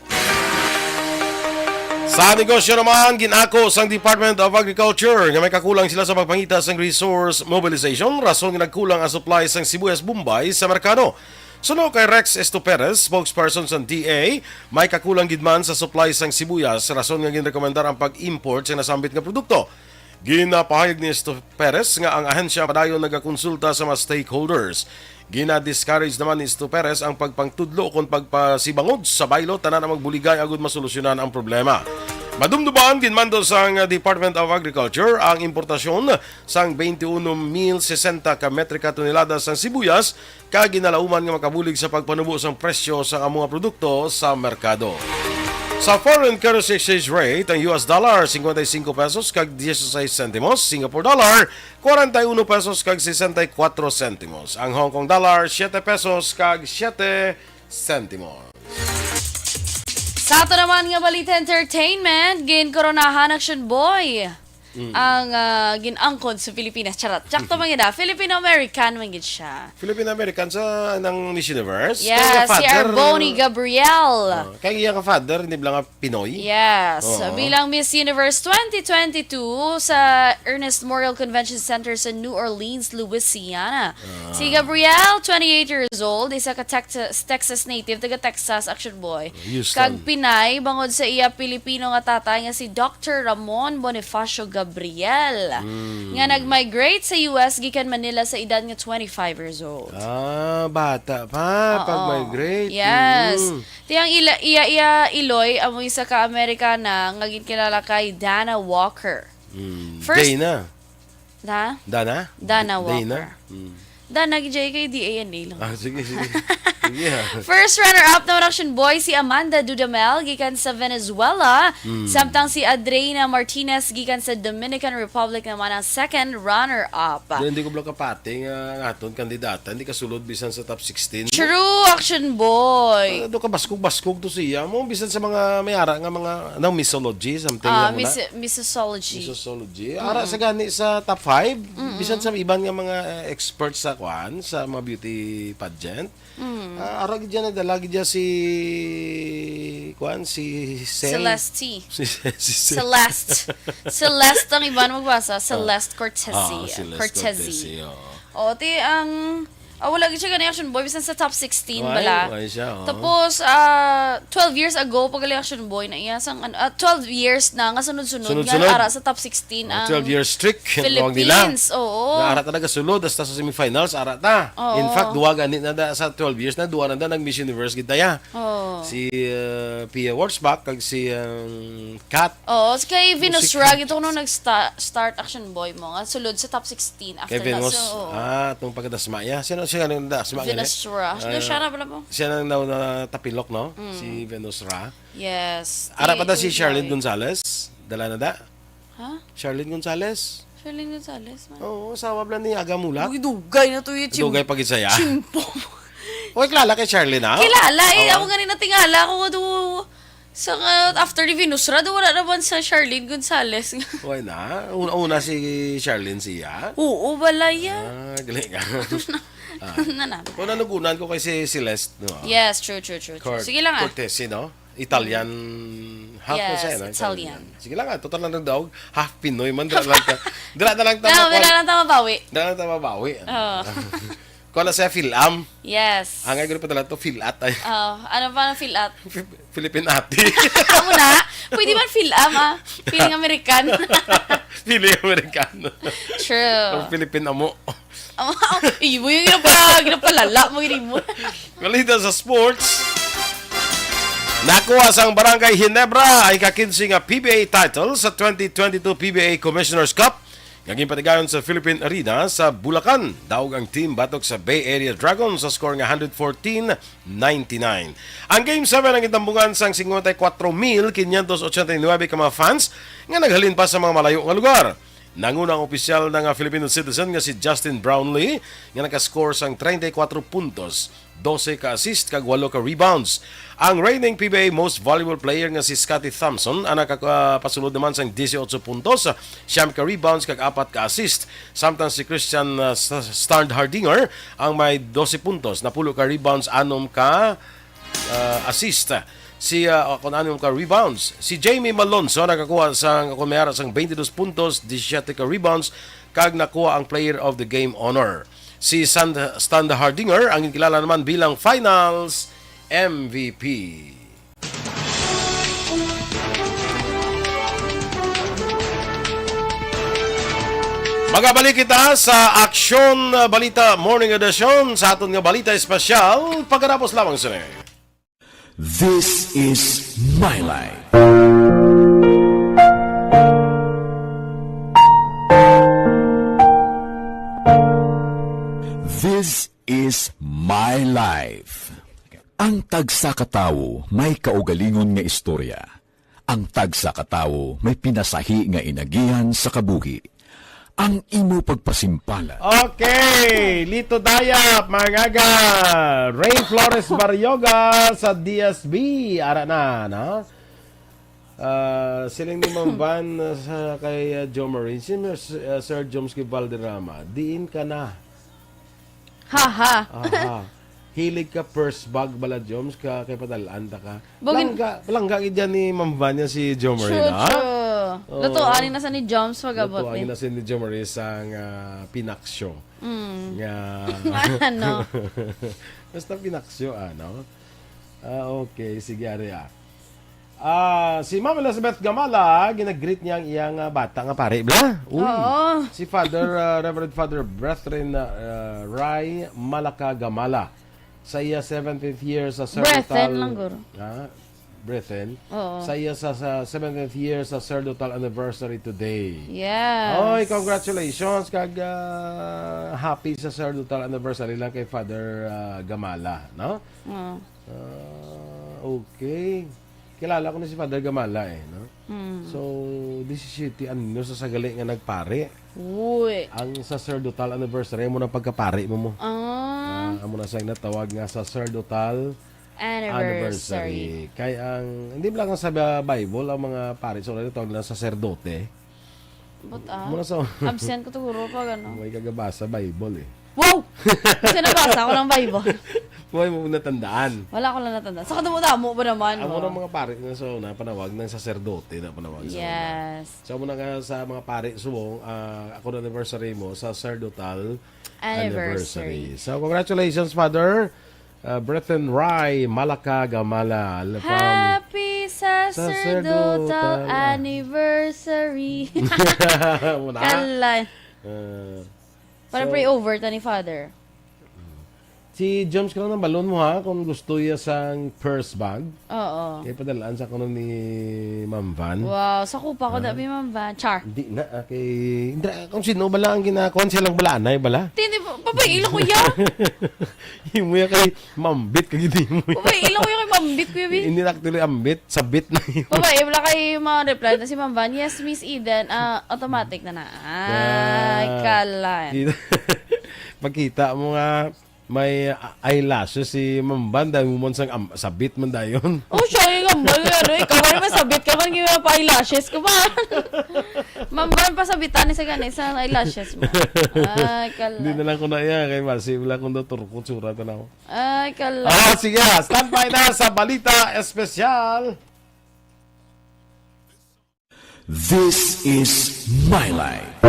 Sa negosyo naman, gin-ako sang Department of Agriculture nga may kakulang sila sa pagpangita sang resource mobilization, rason nga nagkulang ang supply sang sibuyas Bombay sa merkado. Suno kay Rex Esto Perez, spokesperson sang D A, may kakulang gid man sa supply sang sibuyas, rason nga ginrekomendar ang pag-import sa nasambit nga produkto. Ginapahayag ni Esto Perez nga ang ahensya padayon nagakonsulta sa mga stakeholders. Gina-discourage naman ni Esto Perez ang pagpangtudlo kon pagpasibangod sa baylo, tanan ang magbuligay agud masolusyonan ang problema. Madumduman, ginmando sang Department of Agriculture ang importasyon sang twenty-one mil sesenta ka metrika tonelada sang sibuyas kag ginalauman nga makabulig sa pagpanubo sang presyo sang amo nga produkto sa merkado. Sa foreign currency exchange rate, ang U S dollar, cincuenta y cinco pesos kag dieciséis centimos, Singapore dollar, cuarenta y uno pesos kag sesenta y cuatro centimos, ang Hong Kong dollar, siete pesos kag siete centimos. Sa ato naman nga balita entertainment, ginkoronahan Action Boy Mm. ang, ah, gin-angkon sa Pilipinas. Charot. Tsakto man gid, ah. Filipino-American man gid siya. Filipino-American sa nang Miss Universe? Yes, Kaya si father, Arboni Gabriel. Oh, kaya iya nga father, hindi lang nga Pinoy? Yes. Oo. Bilang Miss Universe twenty twenty-two sa Ernest Morial Convention Center sa New Orleans, Louisiana. Ah. Si Gabriel, twenty-eight years old, isa ka Texas, Texas native, taga Texas, Action Boy. Houston. Kag Pinay, bangod sa iya Pilipino nga tatay nga si Doctor Ramon Bonifacio Gabriel, Mm. nga nag-migrate sa U S gikan Manila sa edad nga twenty-five years old. Ah, bata pa, Oo. pag-migrate. Yes. Mm. Ti ang ila-, iya, iya iloy, amo isa ka Amerikana nga ginkilala kay Dana Walker. Mm. First Dana. Ha? Dana? Dana Dana? Walker. Mm. Dana, J K D A N A lang. Ah, sige, sige. Sige, ah. First runner-up naman, Action Boy, si Amanda Dudamel, gikan sa Venezuela. Mm. Samtang si Adreina Martinez, gikan sa Dominican Republic, naman ang second runner-up. Di, hindi ko bala kapati nga ang aton kandidata, hindi kasulod bisan sa top sixteen. True, Action Boy. Ah, do ka baskog-baskog to siya. Mo, bisan sa mga may ara nga mga, ano, misology, something Ah, lang na. Mis-, misology. Misology. Ara Mm. sa gani sa top five, Mm-mm. bisan sa iban nga mga, eh, experts sa kwan, sa mga beauty pageant. Mm. Ah, ara gid dyan, nagdala gid dyan si, kwan, si Sel-, Celeste. si, si Sel- Celeste. Celeste ang iban magbasa. Ah. Celeste Cortese. Ah, Celeste Cortese. Cortese, oo. O, ti ang, ah, wala gid siya gani Action Boy, bisan sa top sixteen Why? bala. Why siya, oh? Tapos, ah, twelve years ago, pag Action Boy na iya, sang, ano, ah, twelve years na nga sunod-sunod nga Sunod-sunod. ara sa top sixteen Oh, ang twelve years streak, ang tawag nila. Philippines, oo. Na ara talaga sulod, hasta sa semifinals, ara ta. Oo. In fact, duwa gani na da, sa twelve years na, duwa na da, nag-Miss Universe gid ta ya. Oo. Si, uh, Pia Wurtzbach, kag si, um, Kat Oo, si kay Venus Music Ra, Hub. gito kuno nag-sta-, start Action Boy mo, nga sulod sa top sixteen after Kay na. Venus, So, oo. ah, itong pagkadasma niya. Sino siya nga nagdasma nga Venus niya? Ra. Ah, No, siya na pala po. siya nang na, na tapilok, no? Mm. Si Venus Ra. Yes. Ara pa ta Ti-, si Charlene Uy. Gonzalez. Dala na da? Ha? Charlene Gonzalez? Charlene Gonzalez, man. Oo, asawa bala ni Aga Mulak. Uy, dugay na to, eh, chim-, Dugay pa gid saya. Chimpo. Oy, kilala kay Charlene, ha? Kilala, eh. Oo. Ako gani natingala ako nga do-, sa, uh, after ni Venus Ra, do wala naman sa Charlene Gonzalez. Why na? Una, una si Charlene siya? Oo, balaya. Ah, galing ka. Ah. Na naman. Kung nanugunan ko kay si Celeste, no? Yes, true, true, true, true. Cor-, Sige lang, ah. Cortese, no? Italian. Half na Yes, siya, no? Italian. Italian. Sige lang, ah. Total lang daw. Half Pinoy man. Dira lang ta. Dira na lang ta. No, makuha. Dira lang ta mabawi. Dira lang ta mabawi. Oo. Kuha na siya, Fil-Am. Yes. Ang ay, group pa talaga to, Fil-At, ay. Oh, ano pa ang Fil-At? Fi-, Philippine Ate. Amo na. Pwede man Fil-Am, ah. Feeling American. Feeling American. True. Or Philippine Amo. Amo, amo. Iyo mo yung ginapa-, ginapalala mo, gini mo. Balita sa sports. Nakuha sang Barangay Ginebra ang ika-kinse nga P B A title sa twenty twenty-two P B A Commissioner's Cup nga ginpatigayon sa Philippine Arena sa Bulacan. Daog ang team batok sa Bay Area Dragons sa score nga hundred fourteen ninety-nine. Ang Game seven ang gintambungan sang cincuenta y cuatro mil quinientos ochenta y nueve ka mga fans nga naghalin pa sa mga malayo nga lugar. Nanguna ang opisyal na nga Filipino citizen nga si Justin Brownlee nga nakascore sang treinta y cuatro puntos, dose ka assist kag walo ka rebounds. Ang reigning P B A Most Valuable Player nga si Scottie Thompson ang nakapasulod naman sang dieciocho puntos, siyam ka rebounds kag apat ka assist. Samtang si Christian, uh, S-, Standhardinger ang may dose puntos, napulo ka rebounds, anom ka, uh, assist. Si, uh, kun anom ka rebounds. Si Jamie Malonzo nakakuha sang, kun may ara sang twenty-two puntos, disisiete ka rebounds, kag nakuha ang Player of the Game honor. Si Sand-, Standhardinger ang ginkilala naman bilang Finals M V P. Magabalik kita sa Aksyon Balita Morning Edition sa aton nga balita espesyal pagkatapos lamang sini. This is my life. This is my life. Ang tagsa ka tawo may kaugalingon nga istorya. Ang tagsa ka tawo may pinasahi nga inagihan sa kabuhi. Ang imo pagpasimpalan. Okay, Lito Dayap, mga aga. Ray Flores Barrioga sa D S B. Ara na, no? Ah, siling ni Ma'am Van, ah, sa kay, ah, Joe Marie, si Mer-, ah, Sir Joms kay Valderrama, diin ka na? Ha, ha. Aha. Hilig ka first bag bala, Joms, ka kay padal-an ta ka. Bugin- Langga, langga gid yan ni Ma'am Vanya si Joe Marie, True, ha? True. Oo. Lutuan na sa ni Joms pag-abot Lutuan ni. na sa ni Joe Marie sa nga pinaksyo. Mm. Nga Ano? Basta pinaksyo, ano? Ah, okay. Sige, ari, ah. Ah, si Ma'am Elizabeth Gamala, ginag-greet niya ang iyang, ah, bata nga pare, bla? Uy. Oo. Si Father, ah, Reverend Father Brethren, ah, Ray Malaka Gamala sa iya seventieth year sa Brethren sacerdotal lang, guro. Ah, Brethren. Oo. Sa iya sa, sa seventieth year sa sacerdotal anniversary today. Yes. Oy, congratulations kag, ah, happy sacerdotal anniversary lang kay Father, ah, Gamala, no? Oo. Ah, okay. Kilala ko na si Father Gamala eh, no? Mm. So, disisiete anyos sa sagali nga nagpare. Uy. Ang sacerdotal anniversary, amo na pagkapare mo mo. Ah. Ah, amo na sa natawag nga sacerdotal Anniversary. anniversary. Kay ang, hindi lang sa Bible, ang mga pare, so, tawag na sacerdote. But, ah, Muna sa absent ko to, guro, pag ano. May kagabasa Bible eh. Wow! Kasi nabasa ko ng Bible. May mo natandaan. Wala ko lang natandaan. Sa kadamo-damo ba naman, Ang no? Unang mga pare na so, napanawag ng saserdote na panawag sa una. Yes. So, muna nga sa mga pare, subong, ah, ako na anniversary mo, sacerdotal Anniversary. anniversary. So, congratulations, Father. Uh, Brethren Rai Malaka Gamala. From Happy sacerdotal Sacerdotal, ah. anniversary. Muna. Kalay. Uh, Para so, pray over ta ni Father. Si Joms ka lang ng balon mo, ha, kung gusto iya sang first bag. Oo. Kay padalaan sa kuno ni Ma'am Van. Wow, sa kupa ko Ah. na mi, Ma'am Van. Char. Hindi na, ah, kay, hindi, kung sino bala ang ginakuan, siya lang bala, anay bala. Tindi po, Babae lang, kuya. Imo ya kay mambit ka gid mo. Babae lang, kuya, kay mambit, kuya, bi. Hindi na actually ambit, sabit na yun. Babae, wala kay mga reply na si Ma'am Van. "Yes, Miss Eden." Ah, automatic na na. Ay, Ah. kalan. Kita- Pagkita mo nga may eyelashes si Ma'am Van, dahil mo man sang am- sabit man dayon. Oh, siya yung ambal nga, ano, ikaw, ano, masabit ka man, yung mga pa-eyelashes ko ba? Ma'am Van, pasabitan ni sa gani, sa eyelashes mo. Ay, kalan. Hindi na lang ko na iya, kay basi wala kong daw turkot, sura, tanaw. Ay, kalan. Ah, sige, ah, standby na sa Balita Espesyal. This is my life.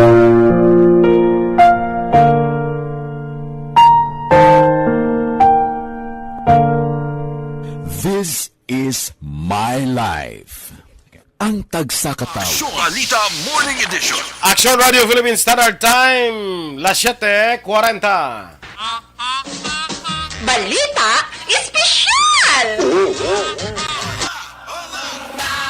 This is my life. Ang tagsa ka tawo. Aksyon Balita Morning Edition. Action Radio Philippines Standard Time, las siete cuarenta. Balita Espesyal!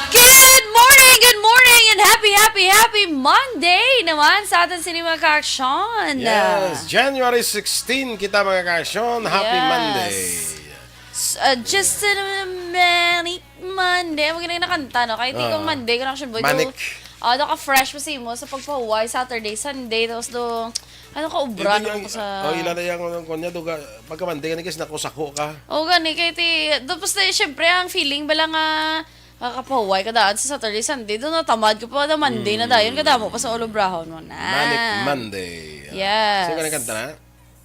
Good morning, good morning, and happy, happy, happy Monday naman sa aton sini, mga ka-aksyon. Yes, January sixteen kita, mga ka-aksyon. Happy Yes. Monday. S- uh, just a manic Monday. Amo gani nakanta, no? Kahit Ah. ikaw Monday, ka na, Action Boy. Manic. Do, ah, do ka fresh pa sa imo sa pagpahuway, Saturday, Sunday, tapos do, ano ka, ubra Hindi na yung- ko sa oh, ila na yung, ano, kunya, do ka, pagka Monday, gani, guys, nakusako ka. Oo, gani, kay ti, tapos na, syempre, ang feeling bala nga, kakapahuway ka daan sa Saturday, Sunday, doon natamad ka pa, na Monday na Mm. dayon, kadamo pa sa ulobrahon mo na. Manic Monday. Yes. So, ganun kanta na?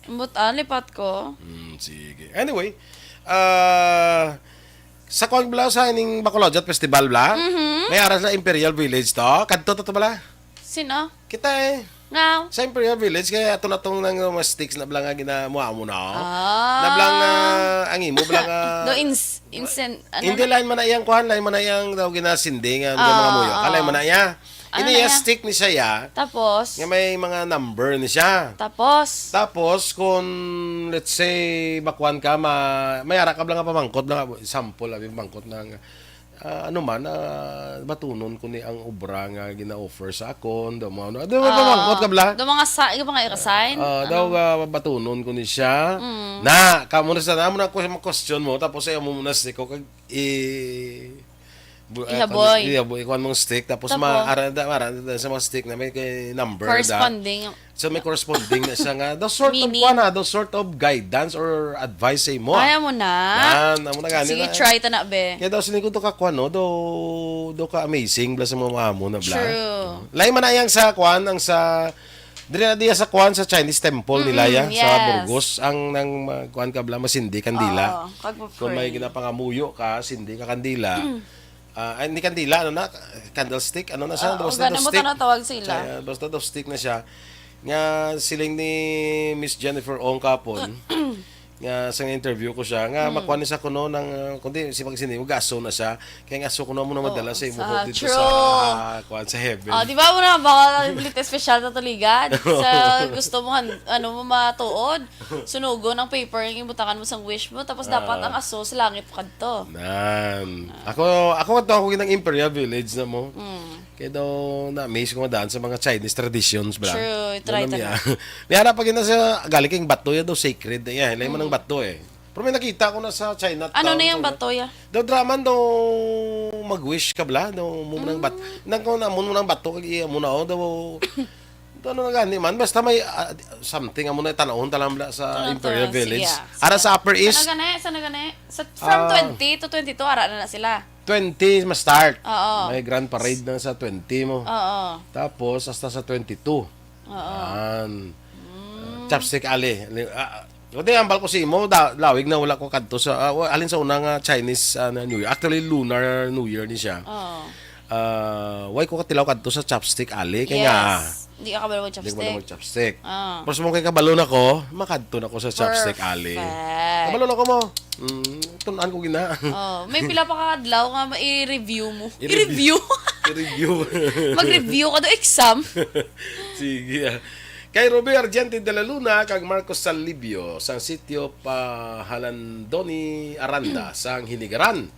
Ambot, ah, lipat ko. Hmm, sige. Anyway, ah, sa kuwan bala sa ining Bacolodjat Festival bala, Mhm. may ara sa Imperial Village to. Kadto to, to bala. Sino? Kita eh. Nga. Sa Imperial Village, kaya ato na tong nang mga sticks na bala nga ginamuha mo na. Ah. Na bala nga, ang imo bala nga Do ins-, insen-, ano Hindi na? Lain man na iyang kuhan, lain man na iyang daw ginasindi nga Ah, mga muyo. Kalay ah. Man na iya. Ano Ini na iya iya? Stick ni siya ya. Tapos? Nga may mga number ni siya. Tapos? Tapos, kung let's say, bakuan ka, ma may ara ka bala nga pamangkot, bala nga, sample, abi, pamangkot na nga, ah, ano man, ah, batunon ko ni ang obra nga gina-offer sa akon, daw mo, ano, daw Ah, pamangkot ka bala? Daw mga sa-, yung mga ikasign? Ah, daw, Ano? Ah, batunon ko ni siya. Mm. Na, kamo na sa, amo na ko sa mga question mo, tapos ay amo muna si ko, kag, i-, Bu-, ah, Ihaboy. Kan-, ihaboy, ikuan mong stick, tapos Tapos? ma-, ara-, da-, ara-, da-, sa mga stick na may kay number da. Corresponding. So, may corresponding na siya nga, the sort of Meaning? Kuan, ah, the sort of guidance or advice sa imo, ah. Ay, amo na. Yan, amo na gani Sige, na. Try ta na, be. Kaya daw, siling ko, do ka kuan, no? Do, do ka amazing, bla, sa mga amo na, bla. True. Lain man na yang sa kuan, ang sa, diri na diya sa kuan, sa Chinese temple nila, Mm-mm, ya, sa yes. Burgos, ang nang, ma-, kuan ka, bla, masindi kandila. Oo, kag Kung may pray. Ginapangamuyo ka, sindi ka kandila. Ah, ay, hindi kandila, ano na? Candlestick? Ano na siya? Ah, Basta organ, ano daw stick. Tawag sila? Kaya, basta daw stick na siya. Nga siling ni Miss Jennifer Ong kapon, nga sa interview ko siya, nga Hmm. makuha ni sa kuno ng, ah, kundi si pag sindi, mag-aso na siya. Kaya nga aso ko na mo na Oo, madala sa imo sa, dito true. Sa, ah, kuwan, sa heaven. Ah, di ba mo na, baka ulit special na tuligan? Sa gusto mo, han-, ano mo matuod? Sunugon ang paper, yung ibutangan mo sang wish mo, tapos dapat Ah. Ang aso sa langit kadto. Nan. Ah. Ako, ako kadto ako ginang Imperial Village na mo. Mm. Kaya daw na-amaze ko nga daan sa mga Chinese traditions, bra. True, try Daw na ta na. May ara pa gina sa galing kay bato ya daw sacred na iya. Lain man ang Mm. Bato eh. Pero may nakita ko na sa China Ano na yung bato ya? Daw draman daw mag-wish ka bla, daw mo nang bat-, Mm. nang ko na mo nang bato kag iya mo na oh, daw Ito, ano na gani man, basta may, ah, something amo na tanawon ta lang bla sa Tanawon ta Imperial lang, Village. Sige, ah, Ara sige. Sa Upper East, Sana gani, sana gani. Sa, from ah, twenty to twenty-two, ara na na sila. Twenty ma-start. Oo. May grand parade na sa twenty mo. Oo. Tapos, hasta sa twenty-two. Oo. Yan. Mm. Chopstick Alley. Ah, kundi, ambal ko si imo, da-, lawig na wala ko kadto sa, ah, wa-, alin sa una nga Chinese, ah, na New Year. Actually, lunar New Year ni siya. Oo. Ah, why ko katilaw kadto sa Chopstick Alley? Kay nga, Yes. Di ka kabalo mag-chopstick. Di ko kabalo mag-chopstick. Ah. Pero sa mga kay kabalo na ko, makadto na ko sa Chopstick Alley. Perfect. Kabalo na ko mo. Mm, tun-an ko gina. Oh, may pila pa ka adlaw nga ma-, i-review mo. I-review. I-review. I-review. Mag-review ka do exam. Sige, ah. Kay Ruby Argente de la Luna kag Marcos Salibio sang sitio pa Halandoni, Aranda, sang Hinigaran.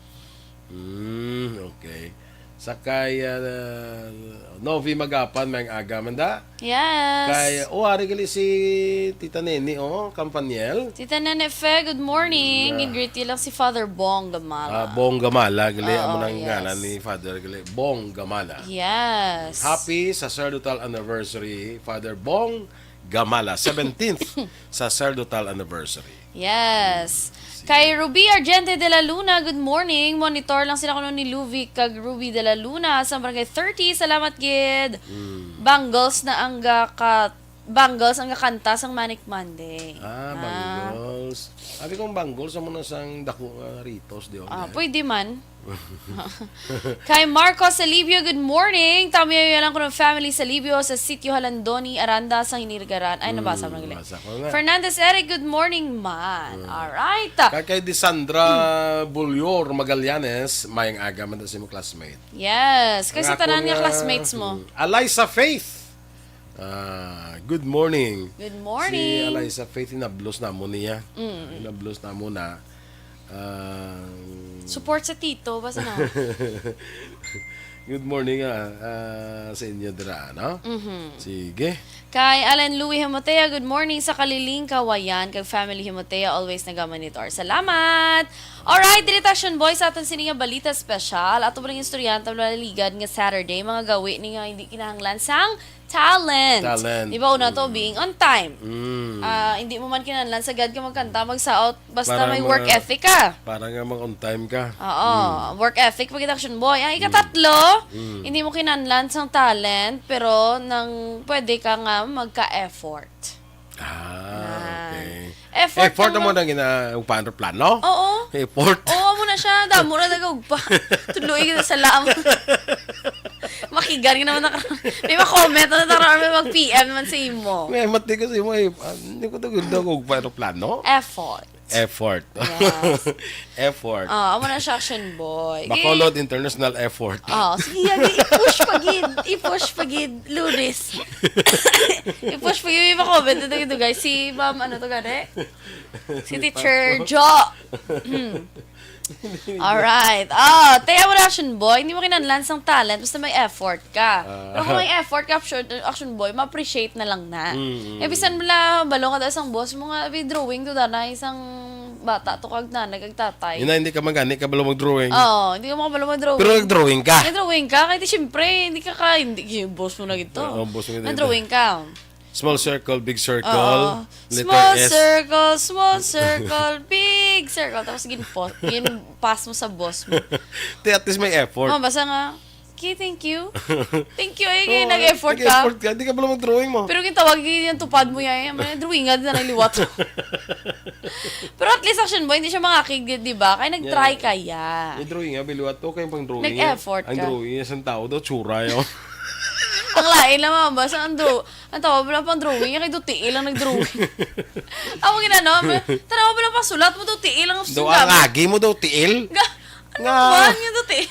Mm, okay. Sa kay, ah, Novi Magapan, may aga man da. Yes. Kay, oh, ari gali si Tita Nene, oh, Campaniel. Tita Nene Fe, good morning. Yeah. Gin-greet lang si Father Bong Gamala. Ah, Bong Gamala, gali, Oo, amo nang yes. ngalan ni Father, gali. Bong Gamala. Yes. Happy sacerdotal anniversary, Father Bong Gamala. Seventeenth sacerdotal anniversary. Yes. Sige. Kay Ruby Argente de la Luna, good morning. Monitor lang sila kuno ni Luvic kag Ruby de la Luna sa Barangay thirty. Salamat gid. Mm. Bangles na ang gaka-, Bangles ang gakanta sang Manic Monday. Ah, Ah. Bangles. Abi kong Bangles, amo na sang dako nga Ritos, di ba? Ah, pwede man. Kay Marco Salibio, good morning. Tamiya lang ko ng family Salibio sa Sitio Halandoni, Aranda, sa Hinirgaran. Ay, nabasa mo na gali. Mm, nabasa ko nga. Fernandez Eric, good morning, man. Mm. Alright. Kay, kay Desandra Bulior Magallanes, mayang aga man daw sa imo classmate. Yes, kay sa Ang tanan akon nga nga, classmates mo. mm, Eliza Faith. Ah, good morning. Good morning. Si Eliza Faith, hinablos namo niya. Mm. Hinablos namo na. Ah, Support sa tito, basta na. Good morning, ah, ah, sa inyo dira, no? Mhm. Sige. Kay Alan Louis Himotea, good morning sa Kaliling, Kawayan, kag family Himotea, always nagamonitor. Salamat! Alright, dili ta, Action Boy, sa aton sini nga balita special. Ato ba ning istoryahan ta, mga ligad, nga Saturday, mga gawi ni nga hindi kinahanglan sang talent. Talent. Di ba, una to, Mm. being on time. Mm. Ah, hindi mo man kinahanglan sagad ka magkanta, magsaot, basta Para may work ma-, ethic ka. para nga mag-on time ka. Oo, Mm. work ethic, pag Action Boy. Ang Mm. ikatatlo, Mm. hindi mo kinahanglan sang talent, pero nang pwede ka nga magka-effort. Ah, Yan. okay. Effort Effort ang mo mga na gina-, ugpa ang plano? Oo. Effort. Oo, amo na siya. Damo na nag-ugpa. Tudloi kita sa lam. Makigan ka naman na ka-, may ma-comment na tara, may mag-P M naman sa imo. May mati ko sa imo, eh. Ah, hindi ko to ganda kung paano plano. Effort. Effort. Yes. Effort. Ah, amo na siya, Action Boy. Bacolod International Effort. Ah, sige, yan, i-push pa gid. I-push pa gid. Lunes. I-push pa gid. May ma-comment na to, guys. Si Ma'am, ano to, gani? Si Teacher Jo. Hmm. Alright. Oh, te, amo na, Action Boy. Hindi mo kinahanglan sang talent, basta may effort ka. Ah. Pero kung may effort ka, Action, Action Boy, ma-appreciate na lang na. Mm, mm. Eh, bisan mo lang, balo ka daw sang boss mo nga, may drawing to, dana, isang bata to, kag nanay, kag tatay. Ina, hindi ka magani, ka balo mag-drawing. Oo, hindi ka makabalo mag-drawing. Pero nag-drawing ka. Nag-drawing ka, kahit siyempre, hindi ka ka, hindi, yung boss mo na gito. Oo, boss mo na gito. Nag-drawing ka. Small circle, big circle, Oo. letter Small S. circle, small circle, big circle. Tapos gin-, gin-pass mo sa boss mo. Te, at least may effort. Oh, basta nga, okay, thank you. Thank you, eh, Oo, nag-effort ka. Nag-effort ka. Hindi ka pala mag-drawing mo. Pero yung tawag, yung tupad mo yan, eh, may drawing nga din na liwat. Pero at least, Action Boy, hindi siya mangakig, di ba? Kaya nag-try Yeah. kaya. Yung drawing nga, biliwat to, kaya pang drawing. Nag-effort Ang ka. drawing niya, isang tao daw, tsura yun. Ang lain lang, mga boss. Ang draw-, ang tawag mo lang pang drawing, yung kay Dutiil ang nag-drawing. Ako ginano, tanawa mo lang pang sulat mo, Dutiil ang Daw sulat. ang agi mo daw, tiil? Ga-, ano Nga. man yung Dutiil?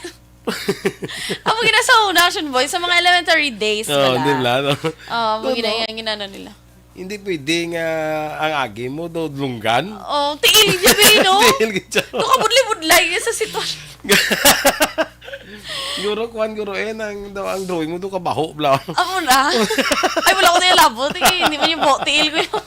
Ako gina sa una, Action Boy, sa mga elementary days Oo, pala. di ba? No? Oo, Doon, gina-, no? yung ginano nila. Hindi pwede nga ang agi mo daw lunggan? Oh, tiil niya, be, no? Tiil gid siya. Ito ka budlay-budlay niya sa sitwasyon. Guro, kuwan, guro, eh, nang, daw, ang drawing mo, daw, kabaho, bla. Amo na. Ay, wala ko na yung labot. Eh, hindi man yung bo-, tiil ko yun.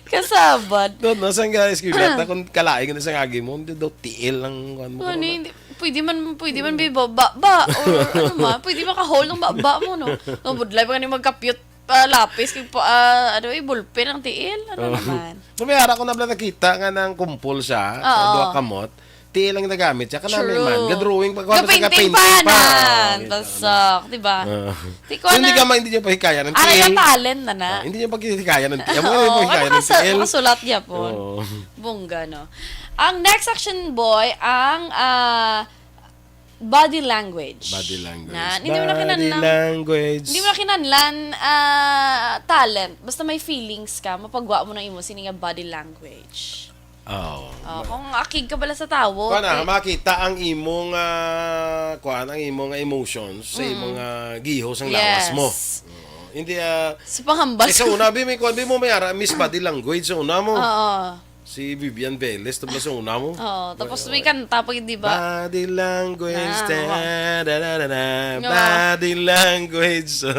Kasabad. Doon, no, saan ka, excuse me, Ah. na kung kalaing na sa agi mo, hindi daw tiil ang, kuwan mo, Ano, corona. hindi, pwede man, pwede man, be, ba, ba, ba, or ano man, pwede makahol ng baba mo, no? No, budlay pa ka ni magkapyot, ah, lapis, kay pa, ah, ano, eh, ballpen ang tiil, ano Oo. naman? So, may ara ko na pala nakita nga nang kumpol siya, Oo. duha kamot, tiil ang nagamit siya. Kanami True. man. Ga-drawing pa, kuha pa sa Ga-painting ka-painting pa pa. nan. Oo, Basak, di ba? Oo. Di ko So, hindi na ka ma-, hindi niya pa hikaya ng Ano tiil. yung talent na na? Ah, hindi niya pa hikaya ng tiil. Ano Oo, yung hikaya ng makasa-, tiil? makasulat niya po. Oo. Bongga, no? Ang next, Action Boy, ang, ah, body language. Body language. Na, hindi mo na Body kinahanglan, language. hindi mo na kinahanglan, ah, talent. Basta may feelings ka, mapagwa mo na imo sini nga body language. Oo. Oh, kung akig ka pala sa tawo, Kuan na, eh, makita ang imong, ah, kuan, ang imong emotions sa Mm. imong, ah, gihos ang lawas mo. Yes. Oo. Hindi, ah, Sa panghambal. eh, sa una, bi, may kuan, bi mo may ara, Miss Body Language sa una mo. Oo. Si Vivian Velez, tabla sa una mo. Oo, tapos may kanta pa, di ba? Body language, Ah, oo. ta-da-da-da-da, Nga. body language. So,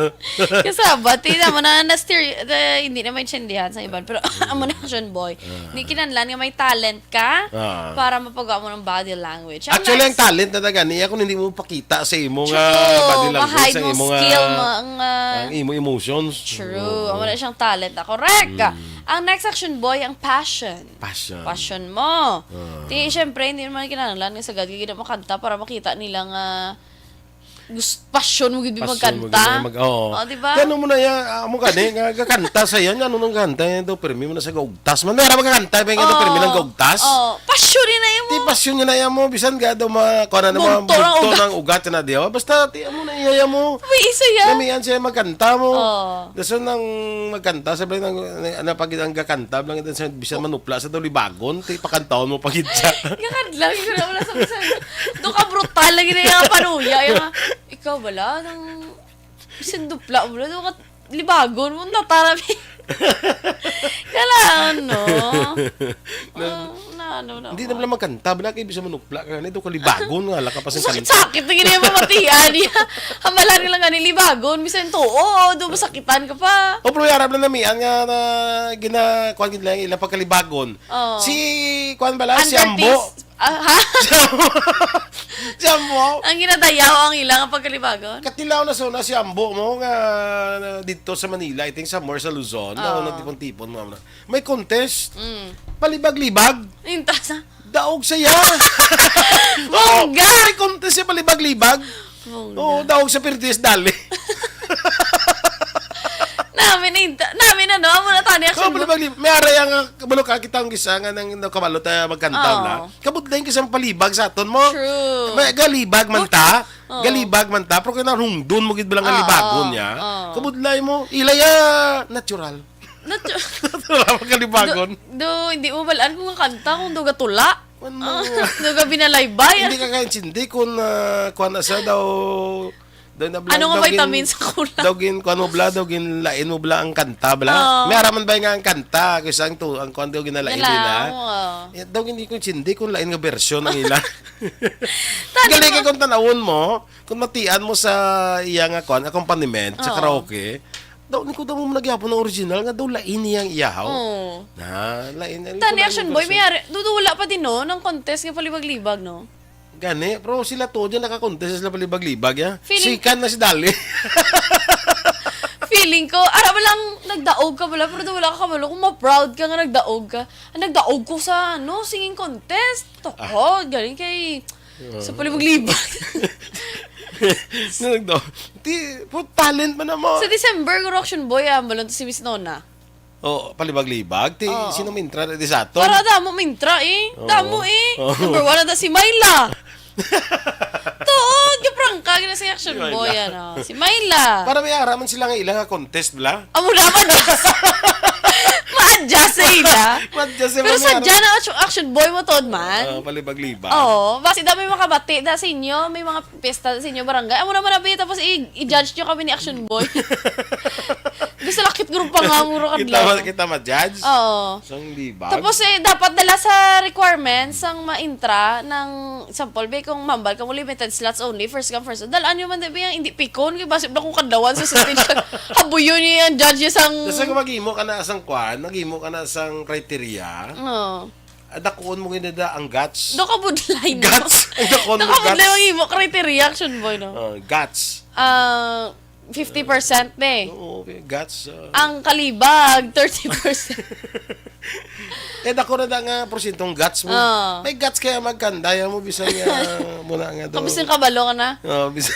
Kasabot, tingnan mo na, na stereo, eh, hindi na maintindihan sa iban. Pero amo na, Action Boy. Ah. Hindi kinahanglan nga may talent ka Ah. para mapagawa mo ng body language. Ang Actually, ang next talent na gani, ako hindi mo pakita sa imo nga True, body language, ma-hide sa mo imo nga, skill mo, ang, ah, ang imo emotions. True, Oo. amo na siyang talent. Ah, correct. Mm. Ang next, Action Boy, ang passion. Passion. Passion mo. Ah. Di, syempre, hindi naman kinahanglan nga sagad ka gid makanta para makita nila nga gus-, passion mo gid Passion mo magkanta. gid mag-, oo. Oh, di ba? Kaya mo na yan, ah, mo gani, nga gakanta sa yan, ano nang kanta yan daw, permi mo na sa gaugtas. Man, may ara magkakanta, ba nga daw, permi nang Oh. gaugtas? Oh, passion na yun Di mo. passion nga na yan mo, bisan ga daw ma-, kuha na naman, Bugto ng bugto ugat. ng ugat na diya. Basta, di mo na iya mo. May isa yan. Namian siya magkanta mo. Oh. Dason nang magkanta, sabi nang, na, na pag ang gakanta, lang ito sa bisan manupla sa daw libagon, ti pakantahon mo pa gid siya. Gakadlang, yun na wala sa bisan. Doon ka brutal lagi na yung panuya. Yung, ikaw bala, nang bisan dupla mo na, doon ka libagon mo, natarami. Kala, ano? Ah, na, ano, na, Hindi na pala magkanta, bala kayo bisan manupla ka, ganito ka libagon nga, laka pa sa kanta. Sakit-sakit na gini yung pamatian niya. Hamalan ka lang gani libagon, bisan to, oo, doon masakitan ka pa. O, pero yarap lang namian nga na gina-, kuwan gid lang ila pagkalibagon. Oh. Si, kuwan bala, si Under Ambo. this, ah, ha? Si Ambo. Si Ambo. Ang ginadayaw ang ilang pagkalibagon? Katilaw na sa una si Ambo mo nga dito sa Manila, I think somewhere sa Luzon, na Oh. nagtipon-tipon mo. May contest. Mm. Palibag-libag. Yung tasa. Daog saya. Bongga! Oo, may contest siya palibag-libag. Bongga. Oo, daog sa Perdes, dali. Namin, inta-, namin, ano, amo na tani, Oo, action mo. Palibag-libag. May ara yang, ah, kabalo ka, kita ang gisa nga nang, nang kabalo tayo magkanta Oo. na. Kabudlay ka sa palibag sa aton mo. True. May galibag man ta. Oo. Galibag man ta, pero kaya narungdon mo gid ba lang ang Oo, libagon niya? oo. Kabudlay mo, ilaya natural. Natu- Natural ang kalibagon. Do, do, hindi mo balaan kung ang kanta, kung do gatula. Ano? Ah, do ga binalaybay. Hindi ka kaintindi kung, ah, kuwan na siya daw, daw na bla-, Ano nga daw gin-, vitamin sa kulang? daw gin-, kuwan mo bla, daw ginlain mo bla ang kanta bla. Oo. May araman ba nga ang kanta? Kasi ang tu-, ang kuwan daw ginalain Gala, nila. oo. Eh, daw hindi ko intindi kung lain nga bersyon ang ila. Tani Galing mo. Kay kung tanawon mo, kung matian mo sa iya nga kuwan, accompaniment, sa Oo. karaoke, daw, ni ko daw mo nagyapon ang original nga daw lain niya ang iyahaw. Oo. Na, lain, lain ko Tani lang Action yung Boy, version. may ari, dudu wala pa din, no, ng contest nga palibag-libag, no? Gani, pero sila to dyan naka-contest sila palibag-libag, ya. Feeling Sikan na si Dali. Feeling ko, ara ba lang nagdaog ka bala, pero wala ka kabalo kung ma-proud ka nga nagdaog ka. Ang nagdaog ko sa, ano, singing contest. Toko, Ah. galing kay Oo. sa palibag-libag. Nagdaog. Di, po, talent man na mo. Sa December, guro Action Boy, ah, balon to si Miss Nona. Oh, palibag-libag. Ti, Oo. sino mintra na di sa aton? Para damo mintra, eh. Oo. Damo, eh. Oo. Number one na ta si Myla. Tuod, kaprangka, gina si Action Si Myla. Boy, ano. Si Myla. Para may araman sila nga ilang nga contest, bla? Amo na, ma-adjust. Ma-adjust sa ila. Ma-adjust sa Pero mga sa dyan, ang action, action boy mo, tuod man. Ah, palibag-libag. Oo, basi daw may makabati da sa inyo, may mga pista sa inyo barangay. Amo naman abi, tapos i-, i-judge nyo kami ni Action Boy. Gusto lakit grupo nga, mura ka Kita lang. ma-, kita ma-judge? Oo. Sang libag? Tapos, eh, dapat dala sa requirements ang ma-intra ng, example, be, kung mambal ka mo, limited slots only, first come, first serve. Dalaan nyo man, be, ang hindi pikon, kay basi na kung kadlawan sa stage, habuyon niya yung judge niya sang Basta kung maghimo ka na sang kwan, maghimo ka na sang criteria, Oo. ah, dakuon mo gid na ang guts. Do ka budlay, no? Guts. Ang dakuon Do mo, ka budlay guts. Ang imo criteria, Action Boy, no? Oh, guts. Ah, fifty percent na eh. Oo, okay. Guts, ah. Ang kalibag, thirty percent. Eh, dako na da nga porsyentong guts mo. Oo. May guts kaya magkandaya mo, bisan nga muna nga daw. Kamusta yung kabalo ka na? Oo, bisan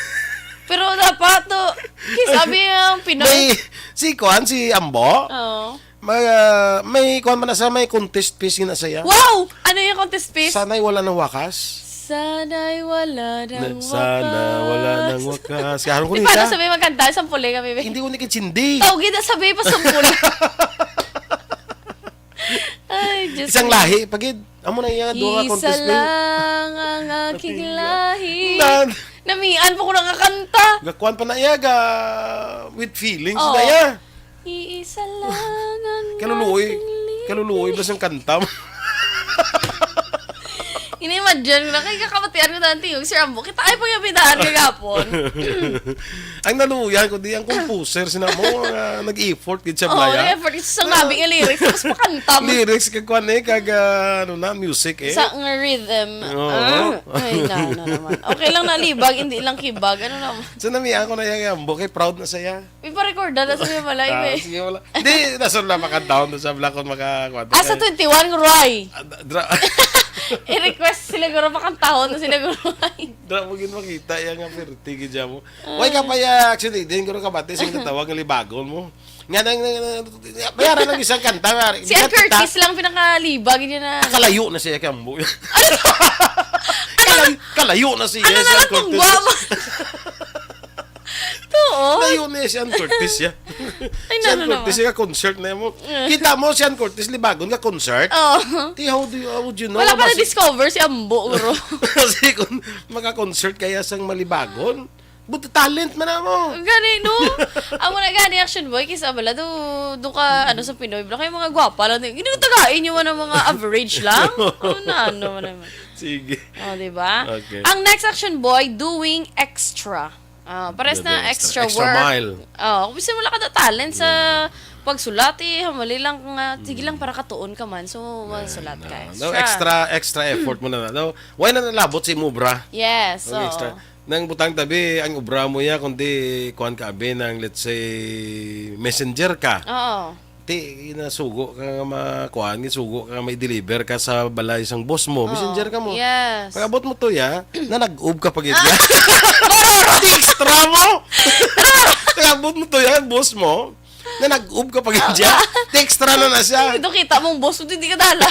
Pero dapat to, kiss abi ang Pinoy. May, si Kuan, si Ambo, Oo. may, ah, may Kuan man na sa, may contest piece nga na saya. Wow! Ano yung contest piece? Sana'y wala ng wakas. Sana'y wala ng Na, sana wakas. wala ng wakas. Kaya ko Di nita. paano sabi magkanta? Sampuli kami, be. Hindi ko nakitsindi. Tawgi na sabi pa sampuli. Ay, Diyos Isang ko. lahi, pagid. Amo na iya, duha ka Isa contest na. lang ang aking Aking lahi. Nan- Namian pa ko nakakanta. Gakuan pa na iya, ga, with feelings Oo. na iya. Iisa lang ang Kaluluoy. ating linya. Kaluluoy ba siyang kanta? Ini-imagine ko na, kay kakabatian ko na ang tingog, Sir Ambo. Kita ay pag-abidaan kagapon. Ang naluyan ko, di ang composer, sina mo, nga nag-effort gid siya, Oo, Blaya. effort. Isa sa nabi nga lyrics, tapos pakanta mo. Lyrics, kag kwan eh, kag ah, ano na, music eh. Sa nga rhythm. Oo. Ah, ay, na, na naman. Okay lang na libag, hindi lang kibag. Ano naman? So, namiya ko na yung Ambo, kay proud na siya. May pa-record na sa mga malay, Ah, eh. Sige, wala. Hindi, nasunod na makantahon doon sa Black on makakuan. Ah, sa twenty-one, Roy! Ah, dra- I-request sila guro, pakantahon na sila guro, Roy. Dra mo gid makita yan nga perti gid mo. Why ka pa ya actually din guro kabati sing natawag nga libagon mo. Nga nang bayaran lang isang kanta nga. Si Ann Curtis lang pinakalibag niya na. Kalayo na siya kay Ambo. Kalayo, kalayo na siya. Ano Si na Ann lang kung Curtis. guwamo? Tuo. Layo na si Ann Curtis ya. Ay, Si Ann nano Curtis naman. Nga concert na mo. Kita mo si Ann Curtis libagon nga concert. Oh. Ti, how do you, how would you know? Wala pa Mas- na-discover si Ambo, guro. Kasi kung maka-concert kaya sang malibagon, but talent man mo. Gani, no? Amo na gani, Action Boy, kisa bala do, do ka, ano, sa Pinoy, bro, kayo mga gwapa lang. Hindi ko tagain yung ano, mga average lang. Ano na, ano naman. Sige. Oh, di ba? Okay. Ang next, Action Boy, doing extra. Ah, pares Grabe, na extra. Extra, Extra work. mile. Oh, kung bisan wala ka da talent sa pagsulat, eh, hamali lang nga, sige lang para katuon ka man. So, magsulat ka. No, extra, extra effort mo na. No? Why na nalabot si Mubra? Yes, Ang oo. extra. Nang butang tabi, ang obra mo ya, kundi kuan ka abi ng, let's say, messenger ka. Oo. Ti, nasugo ka nga makuan, sugo ka nga may deliver ka sa balay sang boss mo. Oo. Messenger ka mo. Yes. Pag-abot mo to ya, nanag-ob ka pag niya. Ti extra mo! Pag-abot mo to ya, boss mo, nanag-ob ka pag niya. Ti extra na na siya. Ito kita mong boss, hindi ka dala.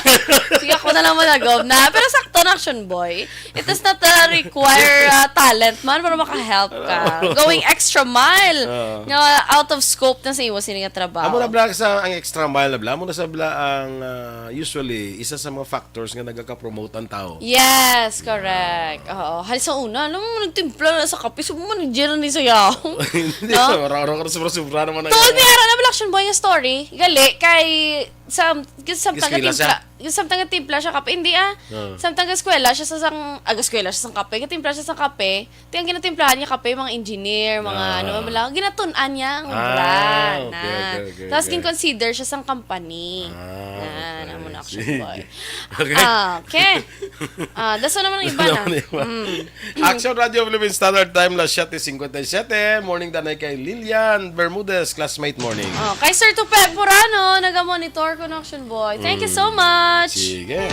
Sige, ako na lang managom na. Pero sakto na, Action Boy. It does not uh, require uh, talent man para maka-help ka. Going extra mile. Oo. Nga out of scope na sa iwas sini nga trabaho. Amo na bala sa ang extra mile na bala. Amo na sa bala ang ah, usually isa sa mga factors nga nagaka-promote ang tao. Yes, correct. Oo. Hal sa una, alam mo, nagtimpla na sa kape. So, manager ni sayaw. Hindi, No? Mara-mara ka na sobra-sobra naman. Tuod ni Ara na bala, Action Boy, yung story. Gali, kay sa, samtang Eskwela timpla, yung samtang timpla siya kape. Hindi ah. Oo. Samtang eskwela siya sa sang, ag eskwela siya sa kape. Gatimpla siya sa kape. Ti ang ginatimplahan niya kape, mga engineer, mga Ah. ano, bala. Ginatun-an niya ang Ah, brand. okay, na. okay, okay, Tapos okay. gin-consider siya sang company. Ah, Na, okay. na mo na, Action Sige. Boy. Okay. Ah, okay. Ah, daso naman ang iba na. Naman iba. Mm. Action Radio Philippines Standard Time, las siete cincuenta y siete. Morning danay kay Lilian Bermudez, classmate morning. Oh, kay Sir Tupe Purano, naga-monitor ko no, Action Boy. Thank you so much. Sige.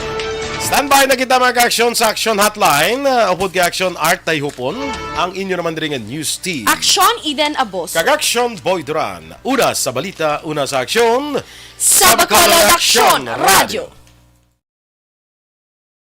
Standby na kita, mga ka-aksyon, sa Action Hotline. Uh, upod kay Action Art Tayhupon, ang inyo naman diri nga news team. Action Eden Abos. Kag Action Boy Duran. Una sa balita, una sa aksyon. Sa Bacolod Action Radio.